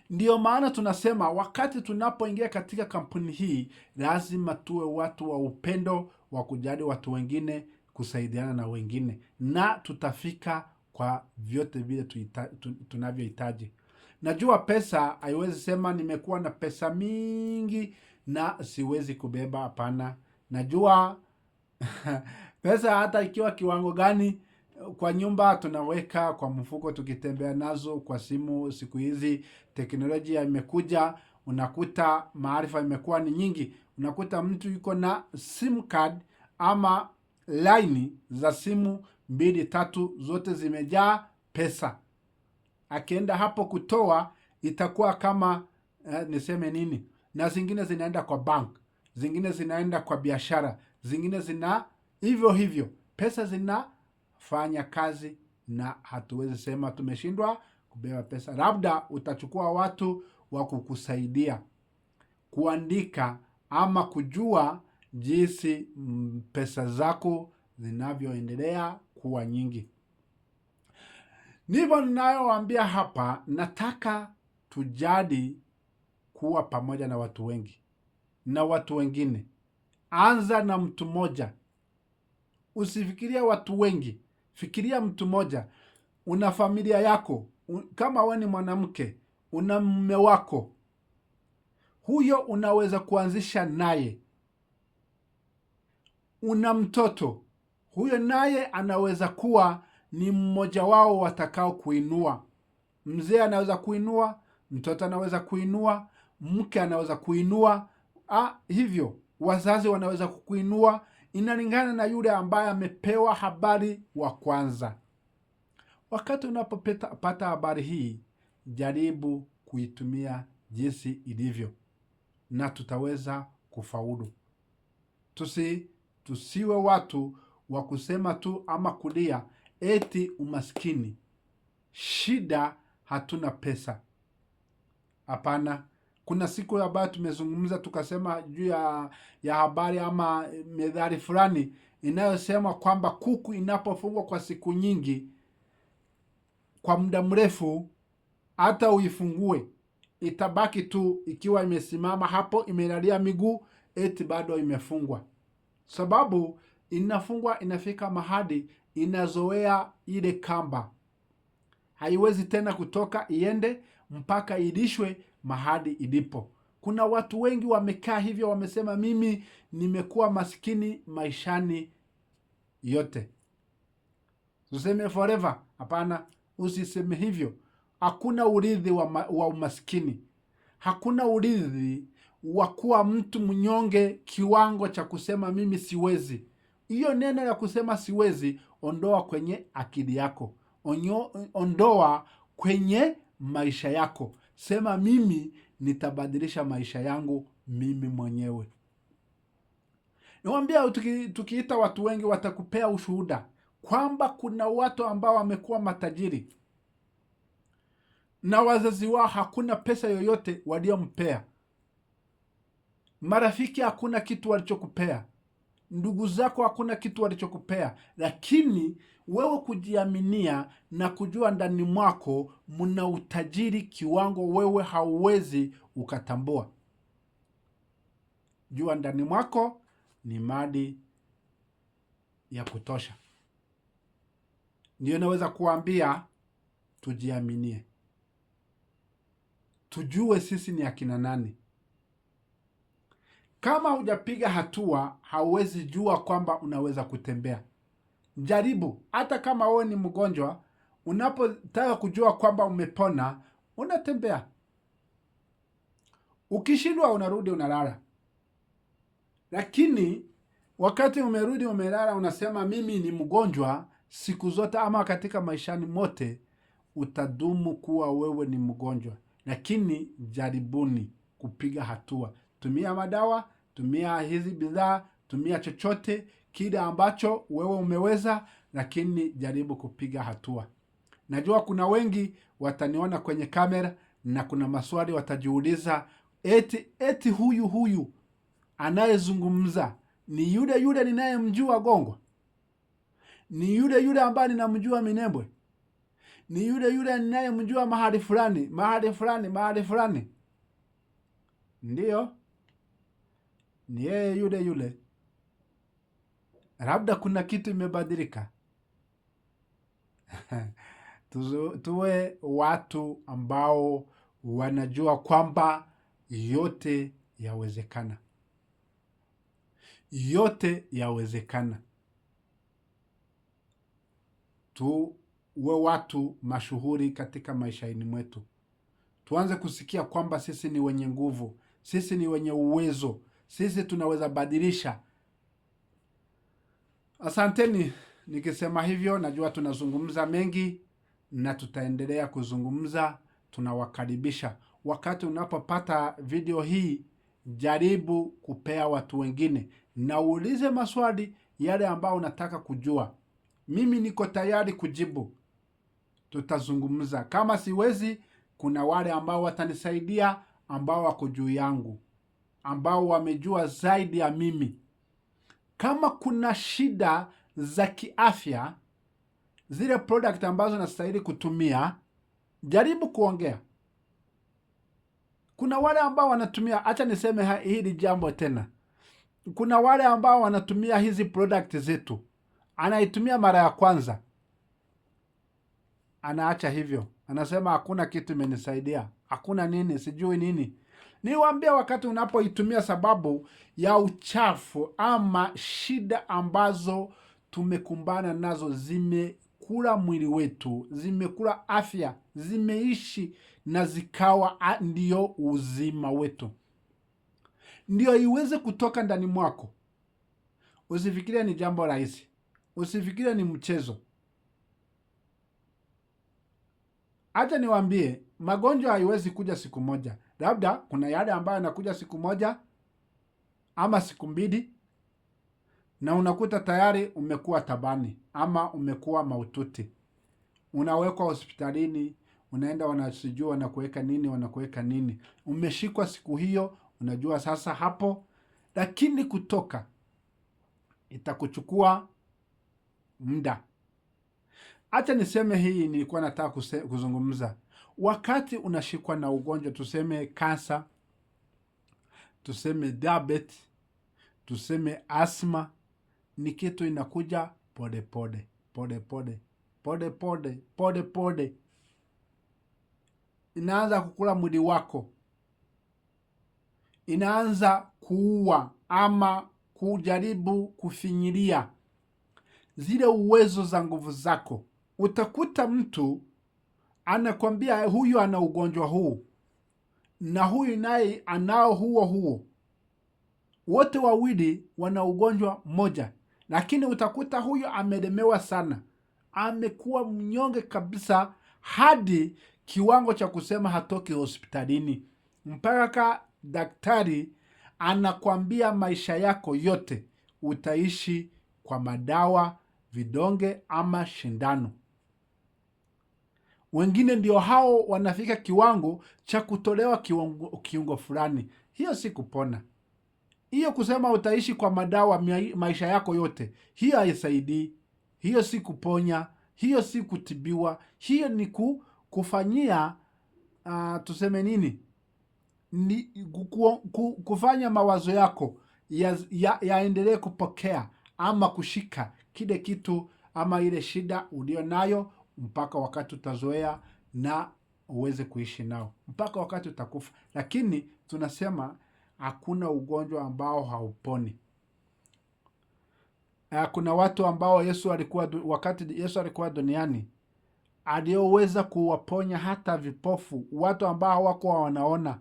Ndiyo maana tunasema wakati tunapoingia katika kampuni hii lazima tuwe watu wa upendo, wa kujali watu wengine, kusaidiana na wengine, na tutafika kwa vyote vile tunavyohitaji. Najua pesa haiwezi sema nimekuwa na pesa mingi na siwezi kubeba. Hapana, najua pesa hata ikiwa kiwango gani kwa nyumba tunaweka kwa mfuko tukitembea nazo, kwa simu. Siku hizi teknolojia imekuja, unakuta maarifa imekuwa ni nyingi. Unakuta mtu yuko na sim card ama laini za simu 2 3, zote zimejaa pesa. Akienda hapo kutoa itakuwa kama niseme nini, na zingine zinaenda kwa bank, zingine zinaenda kwa biashara, zingine zina hivyo hivyo. Pesa zinafanya kazi na hatuwezi sema tumeshindwa kubeba pesa. Labda utachukua watu wa kukusaidia kuandika ama kujua jinsi pesa zako zinavyoendelea kuwa nyingi. Ndivyo ninayowaambia hapa, nataka tujadi kuwa pamoja na watu wengi na watu wengine. Anza na mtu mmoja. Usifikirie watu wengi, fikiria mtu mmoja. Una familia yako, kama wewe ni mwanamke, una mume wako, huyo unaweza kuanzisha naye. Una mtoto, huyo naye anaweza kuwa ni mmoja wao watakao kuinua. Mzee anaweza kuinua, mtoto anaweza kuinua, mke anaweza kuinua. Hivyo wazazi wanaweza kukuinua. Inalingana na yule ambaye amepewa habari wa kwanza. Wakati unapopata habari hii, jaribu kuitumia jinsi ilivyo na tutaweza kufaulu. Tusiwe watu wa kusema tu ama kulia eti umaskini, shida, hatuna pesa. Hapana. Kuna siku ambayo tumezungumza tukasema juu ya habari ama methali fulani inayosema kwamba kuku inapofungwa kwa siku nyingi, kwa muda mrefu, hata uifungue itabaki tu ikiwa imesimama hapo, imelalia miguu, eti bado imefungwa. Sababu inafungwa, inafika mahali inazoea ile kamba, haiwezi tena kutoka iende mpaka ilishwe mahali ilipo. Kuna watu wengi wamekaa hivyo, wamesema mimi nimekuwa maskini maishani yote. Useme forever? Hapana, usiseme hivyo. Hakuna urithi wa umaskini. Hakuna urithi wa kuwa mtu mnyonge kiwango cha kusema mimi siwezi. Hiyo neno ya kusema siwezi, ondoa kwenye akili yako. Ondoa kwenye maisha yako. Sema mimi nitabadilisha maisha yangu mimi mwenyewe. Niwaambia, tukiita watu wengi watakupea ushuhuda kwamba kuna watu ambao wamekuwa matajiri na wazazi wao hakuna pesa yoyote waliompea. Marafiki hakuna kitu walichokupea. Ndugu zako hakuna kitu walichokupea. Lakini wewe kujiaminia na kujua ndani mwako mna utajiri kiwango wewe hauwezi ukatambua. Jua ndani mwako ni mali ya kutosha. Ndio naweza kuambia tujiaminie. Tujue sisi ni akina nani. Kama hujapiga hatua, hauwezi jua kwamba unaweza kutembea. Jaribu, hata kama wewe ni mgonjwa, unapotaka kujua kwamba umepona, unatembea. Ukishindwa unarudi unalala. Lakini wakati umerudi umelala unasema mimi ni mgonjwa siku zote ama katika maishani mote, utadumu kuwa wewe ni mgonjwa. Lakini jaribuni kupiga hatua. Tumia madawa, tumia hizi bidhaa, tumia chochote kile ambacho wewe umeweza, lakini jaribu kupiga hatua. Najua kuna wengi wataniona kwenye kamera na kuna maswali watajiuliza, eti huyu anayezungumza ni yule yule ninayemjua Gongwa? Ni yule yule ambaye ninamjua Minembwe, ni yule yule ninayemjua mahali fulani, mahali fulani, mahali fulani. Ndiyo, ni yeye yule yule. Labda kuna kitu imebadilika. Tuwe watu ambao wanajua kwamba yote yawezekana, yote yawezekana. Tuwe watu mashuhuri katika maishani mwetu, tuanze kusikia kwamba sisi ni wenye nguvu, sisi ni wenye uwezo, sisi tunaweza badilisha. Asanteni. Nikisema hivyo, najua tunazungumza mengi na tutaendelea kuzungumza. Tunawakaribisha. Wakati unapopata video hii, jaribu kupea watu wengine na uulize maswali yale ambayo unataka kujua. Mimi niko tayari kujibu, tutazungumza. Kama siwezi, kuna wale ambao watanisaidia, ambao wako juu yangu, ambao wamejua zaidi ya mimi. Kama kuna shida za kiafya, zile product ambazo nastahili kutumia, jaribu kuongea. Kuna wale ambao wanatumia, acha niseme hili jambo tena, kuna wale ambao wanatumia hizi product zetu, anaitumia mara ya kwanza, anaacha hivyo, anasema hakuna kitu imenisaidia, hakuna nini, sijui nini. Niwaambia, wakati unapoitumia sababu ya uchafu ama shida ambazo tumekumbana nazo zimekula mwili wetu, zimekula afya, zimeishi na zikawa ndiyo uzima wetu, ndiyo iweze kutoka ndani mwako. Usifikirie ni jambo rahisi, usifikirie ni mchezo. Acha niwaambie, magonjwa haiwezi kuja siku moja. Labda kuna yale ambayo yanakuja siku moja ama siku mbili, na unakuta tayari umekuwa tabani ama umekuwa maututi, unawekwa hospitalini, unaenda wanasijua wanakuweka nini, wanakuweka nini, umeshikwa siku hiyo, unajua sasa hapo. Lakini kutoka itakuchukua muda. Acha niseme hii, nilikuwa nataka kuzungumza. Wakati unashikwa na ugonjwa, tuseme kansa, tuseme diabetes, tuseme asma, ni kitu inakuja pole pole pole pole pole pole pole pole, inaanza kukula mwili wako, inaanza kuua ama kujaribu kufinyilia zile uwezo za nguvu zako. Utakuta mtu anakwambia huyu ana ugonjwa huu na huyu naye anao huo huo, wote wawili wana ugonjwa mmoja, lakini utakuta huyu amelemewa sana, amekuwa mnyonge kabisa hadi kiwango cha kusema hatoki hospitalini, mpaka daktari anakwambia maisha yako yote utaishi kwa madawa, vidonge ama shindano. Wengine ndio hao wanafika kiwango cha kutolewa kiungo fulani. Hiyo si kupona. Hiyo kusema utaishi kwa madawa maisha yako yote, hiyo haisaidii. Hiyo si kuponya, hiyo si kutibiwa, hiyo ni kufanyia tuseme nini, ni kufanya mawazo yako yaendelee kupokea ama kushika kile kitu ama ile shida ulio nayo mpaka wakati utazoea na uweze kuishi nao mpaka wakati utakufa. Lakini tunasema hakuna ugonjwa ambao hauponi. Kuna watu ambao Yesu alikuwa wakati Yesu alikuwa duniani alioweza kuwaponya hata vipofu, watu ambao hawakuwa wanaona.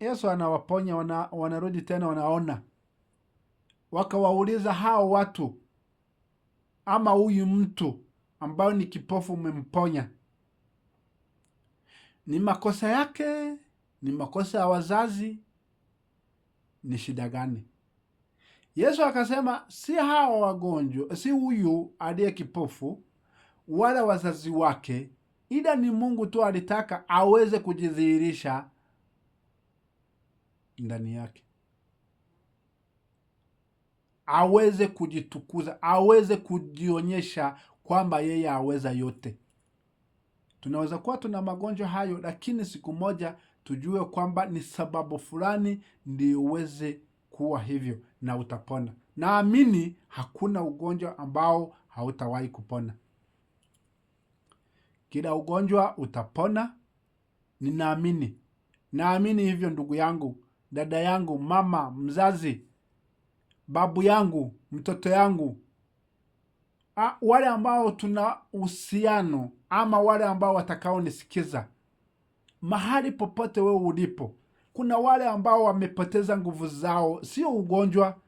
Yesu anawaponya, wanarudi tena wanaona. Wakawauliza hao watu, ama huyu mtu ambayo ni kipofu umemponya, ni makosa yake? Ni makosa ya wazazi? Ni shida gani? Yesu akasema si hawa wagonjwa, si huyu aliye kipofu wala wazazi wake, ila ni Mungu tu alitaka aweze kujidhihirisha ndani yake. aweze kujitukuza, aweze kujionyesha kwamba yeye aweza yote. Tunaweza kuwa tuna magonjwa hayo, lakini siku moja tujue kwamba ni sababu fulani ndio uweze kuwa hivyo na utapona. Naamini hakuna ugonjwa ambao hautawahi kupona. Kila ugonjwa utapona, ninaamini. Naamini hivyo ndugu yangu, dada yangu, mama, mzazi, babu yangu, mtoto yangu. Wale ambao tuna uhusiano ama wale ambao watakaonisikiza mahali popote wewe ulipo, kuna wale ambao wamepoteza nguvu zao, sio ugonjwa.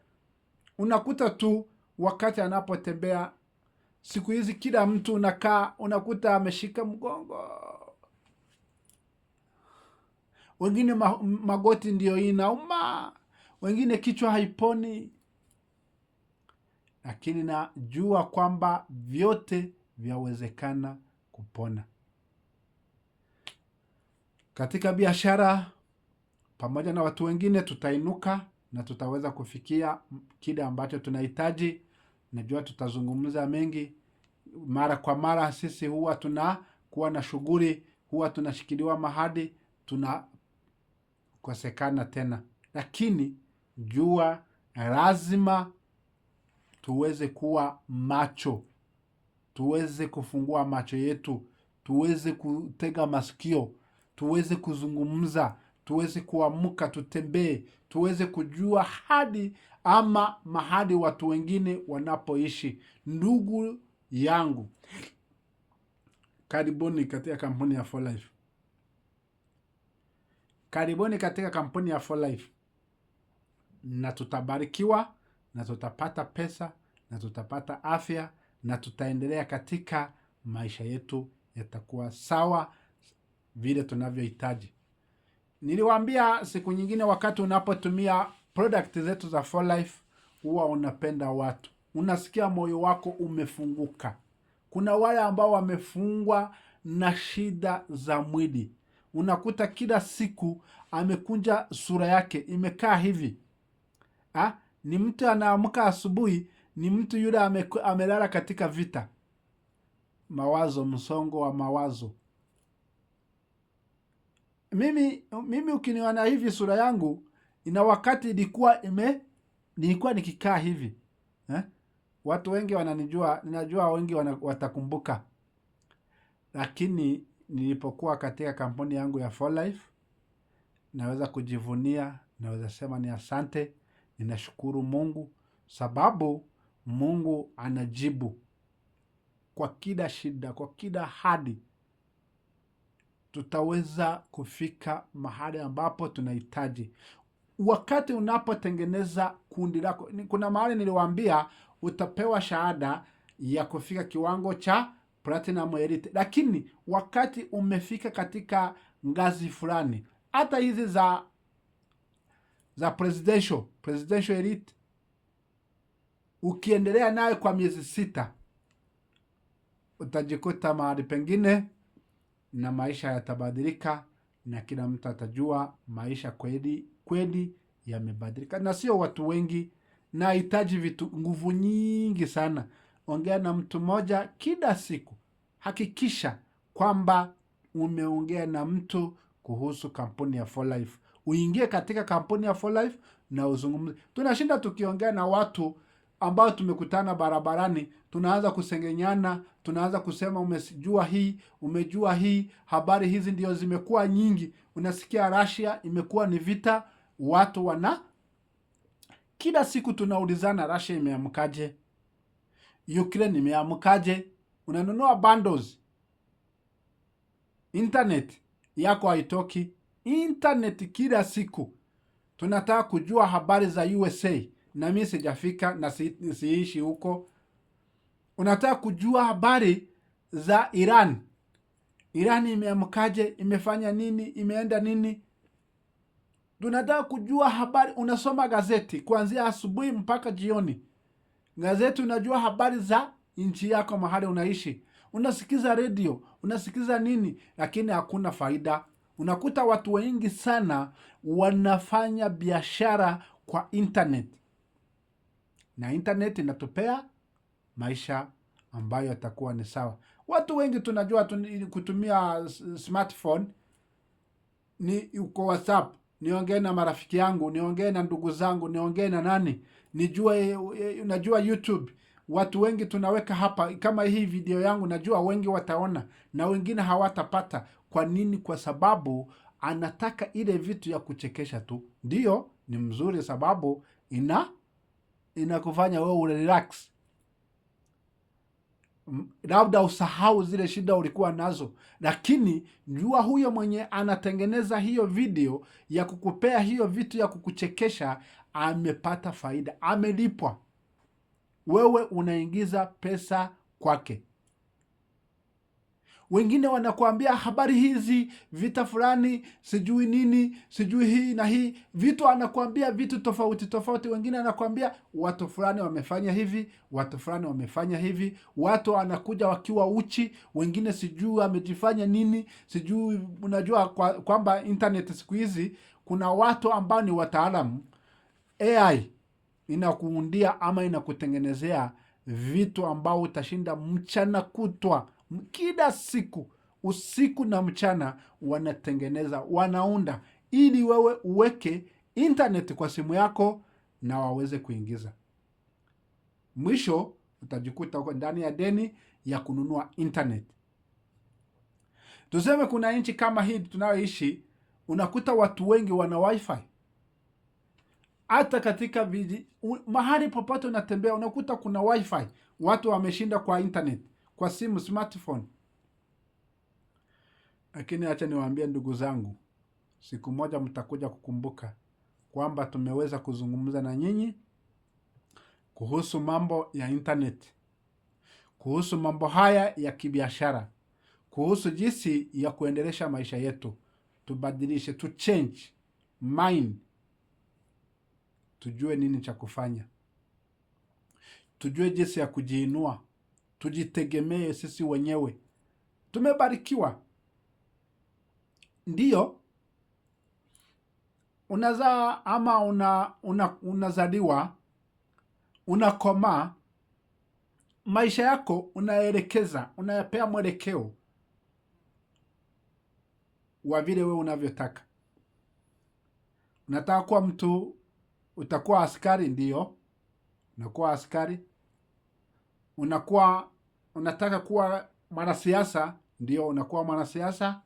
Unakuta tu wakati anapotembea siku hizi, kila mtu unakaa unakuta ameshika mgongo, wengine magoti ndio inauma, wengine kichwa haiponi, lakini najua kwamba vyote vyawezekana kupona. Katika biashara pamoja na watu wengine tutainuka na tutaweza kufikia kile ambacho tunahitaji. Najua tutazungumza mengi mara kwa mara. Sisi huwa tunakuwa na shughuli, huwa tunashikiliwa mahali, tunakosekana tena, lakini jua lazima tuweze kuwa macho, tuweze kufungua macho yetu, tuweze kutega masikio, tuweze kuzungumza, tuweze kuamka, tutembee, tuweze kujua hadi ama mahali watu wengine wanapoishi. Ndugu yangu, karibuni katika kampuni ya 4Life. Karibuni katika kampuni ya 4Life, na tutabarikiwa na tutapata pesa na tutapata afya na tutaendelea katika maisha yetu, yatakuwa sawa vile tunavyohitaji. Niliwaambia siku nyingine, wakati unapotumia product zetu za 4Life huwa unapenda watu, unasikia moyo wako umefunguka. Kuna wale ambao wamefungwa na shida za mwili, unakuta kila siku amekunja sura yake imekaa hivi. Ni mtu anaamka asubuhi, ni mtu yule amelala katika vita, mawazo, msongo wa mawazo. Mimi ukiniona hivi sura yangu ina wakati nilikuwa nikikaa hivi. Watu wengi wananijua, ninajua wengi watakumbuka. Lakini nilipokuwa katika kampuni yangu ya 4Life, naweza kujivunia, naweza sema ni asante, ninashukuru Mungu sababu Mungu anajibu kwa kila shida, kwa kila hali. Tutaweza kufika mahali ambapo tunahitaji. Wakati unapotengeneza kundi lako, kuna mahali niliwaambia utapewa shahada ya kufika kiwango cha Platinum Elite, lakini wakati umefika katika ngazi fulani, hata hizi za presidential Elite, ukiendelea nayo kwa miezi 6 utajikuta mahali pengine na maisha yatabadilika, na kila mtu atajua maisha kweli kweli yamebadilika. Na sio watu wengi, nahitaji vitu nguvu nyingi sana. Ongea na mtu mmoja kila siku, hakikisha kwamba umeongea na mtu kuhusu kampuni ya 4Life. Uingie katika kampuni ya 4Life na uzungumze. Tunashinda tukiongea na watu ambao tumekutana barabarani, tunaanza kusengenyana, tunaanza kusema umejua hii, umejua hii, habari hizi ndio zimekuwa nyingi. Unasikia Russia imekuwa ni vita, watu wana kila siku tunaulizana Russia imeamkaje, Ukraine imeamkaje. Unanunua bundles, internet yako haitoki, internet kila siku tunataka kujua habari za USA, na mimi sijafika na siishi huko. Unataka kujua habari za Iran, Iran imeamkaje, imefanya nini, imeenda nini. Tunataka kujua habari. Unasoma gazeti kuanzia asubuhi mpaka jioni, gazeti unajua habari za nchi yako mahali unaishi, unasikiza radio, unasikiza nini, lakini hakuna faida. Unakuta watu wengi sana wanafanya biashara kwa internet. Na internet inatupea maisha ambayo yatakuwa ni sawa. Watu wengi tunajua kutumia smartphone ni uko WhatsApp, niongee na marafiki yangu, niongee na ndugu zangu, niongee na nani, nijue, unajua YouTube watu wengi tunaweka hapa, kama hii video yangu najua wengi wataona na wengine hawatapata. Kwa nini? Kwa sababu anataka ile vitu ya kuchekesha tu. Ndiyo ni mzuri, sababu inakufanya wewe urelax, labda usahau zile shida ulikuwa nazo, lakini jua huyo mwenye anatengeneza hiyo video ya kukupea hiyo vitu ya kukuchekesha amepata faida, amelipwa. Wewe unaingiza pesa kwake. Wengine wanakuambia habari hizi, vita fulani, sijui nini, sijui hii na hii vitu, anakuambia vitu tofauti tofauti. Wengine anakuambia watu fulani wamefanya hivi, watu fulani wamefanya hivi, watu wanakuja wakiwa uchi, wengine sijui wamejifanya nini, sijui. Unajua kwamba internet siku hizi kuna watu ambao ni wataalamu, AI inakuundia ama inakutengenezea vitu ambao utashinda mchana kutwa, kila siku usiku na mchana, wanatengeneza wanaunda, ili wewe uweke internet kwa simu yako na waweze kuingiza. Mwisho utajikuta uko ndani ya deni ya kununua internet. Tuseme kuna nchi kama hii tunayoishi, unakuta watu wengi wana wifi hata katika mahali popote unatembea unakuta kuna wifi, watu wameshinda kwa internet, kwa simu smartphone. Lakini acha niwaambie ndugu zangu, siku moja mtakuja kukumbuka kwamba tumeweza kuzungumza na nyinyi kuhusu mambo ya internet, kuhusu mambo haya ya kibiashara, kuhusu jinsi ya kuendelesha maisha yetu. Tubadilishe, tu change mind, tujue nini cha kufanya, tujue jinsi ya kujiinua, tujitegemee sisi wenyewe. Tumebarikiwa, ndiyo unazaa ama unazaliwa, unakomaa, maisha yako unaelekeza, unayapea mwelekeo wa vile wewe unavyotaka. Unataka kuwa mtu, utakuwa askari, ndiyo unakuwa askari. Unataka kuwa mwanasiasa, ndio unakuwa mwanasiasa.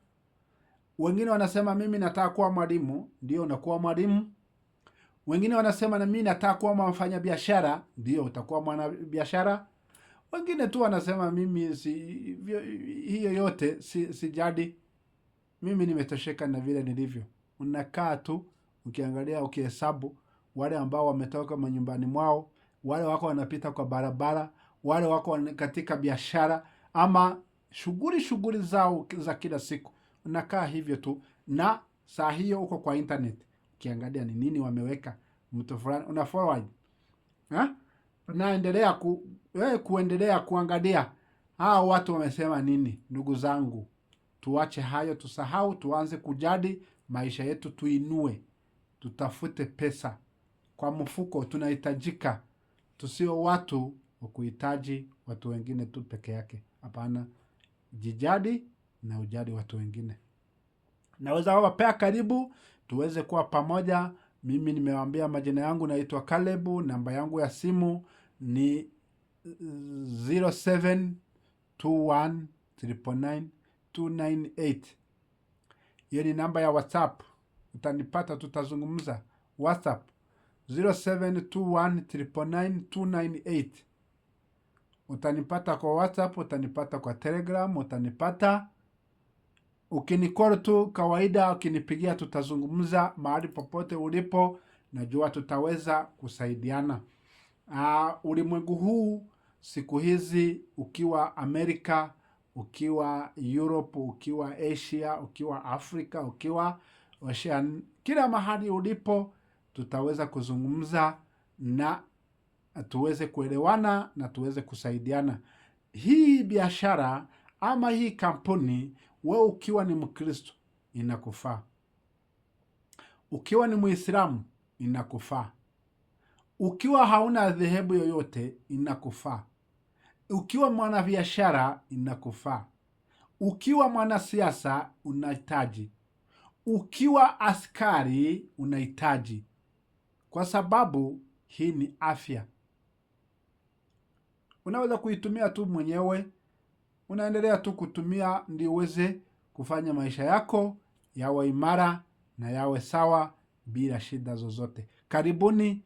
Wengine wanasema mimi nataka kuwa mwalimu, ndio unakuwa mwalimu. Wengine wanasema na mimi nataka kuwa mfanyabiashara, ndio utakuwa mwanabiashara. Wengine tu wanasema mimi si, hiyo yote sijali, mimi nimetosheka na vile nilivyo. Unakaa tu ukiangalia, ukihesabu wale ambao wametoka manyumbani mwao, wale wako wanapita kwa barabara, wale wako katika biashara ama shughuli zao za kila siku. Unakaa hivyo tu, na saa hiyo uko kwa internet ukiangalia ni nini wameweka mtu fulani, una forward ha? Unaendelea kuendelea kuangalia hao watu wamesema nini. Ndugu zangu, tuache hayo, tusahau, tuanze kujali maisha yetu, tuinue, tutafute pesa kwa mfuko, tunahitajika. Tusio watu wa kuhitaji watu wengine tu peke yake. Hapana, jijali na ujali watu wengine. Naweza wapea karibu, tuweze kuwa pamoja. Mimi nimewaambia majina yangu, naitwa Kalebu. Namba yangu ya simu ni 0721999298. Hiyo ni namba ya WhatsApp, utanipata, tutazungumza WhatsApp 0721999298. Utanipata kwa WhatsApp, utanipata kwa Telegram, utanipata ukinicall tu kawaida, ukinipigia tutazungumza mahali popote ulipo, najua tutaweza kusaidiana. Ulimwengu huu siku hizi, ukiwa Amerika, ukiwa Europe, ukiwa Asia, ukiwa Afrika, ukiwa Ocean, kila mahali ulipo, tutaweza kuzungumza na tuweze kuelewana na tuweze kusaidiana. Hii biashara ama hii kampuni, wewe ukiwa ni Mkristo inakufaa, ukiwa ni Muislamu inakufaa, Ukiwa hauna dhehebu yoyote inakufaa. Ukiwa mwanabiashara inakufaa. Ukiwa mwanasiasa unahitaji. Ukiwa askari unahitaji, kwa sababu hii ni afya. Unaweza kuitumia tu mwenyewe, unaendelea tu kutumia ndio uweze kufanya maisha yako yawe imara na yawe sawa bila shida zozote. Karibuni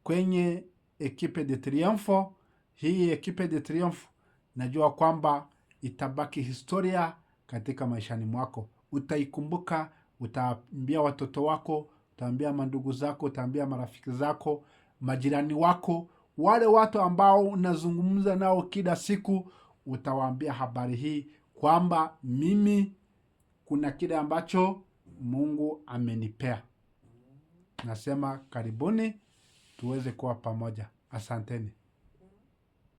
kwenye Equipe de Triunfo. Hii Equipe de Triunfo najua kwamba itabaki historia katika maishani mwako, utaikumbuka, utaambia watoto wako, utaambia mandugu zako, utaambia marafiki zako, majirani wako, wale watu ambao unazungumza nao kila siku, utawaambia habari hii kwamba mimi kuna kile ambacho Mungu amenipea. Nasema karibuni tuweze kuwa pamoja. Asanteni.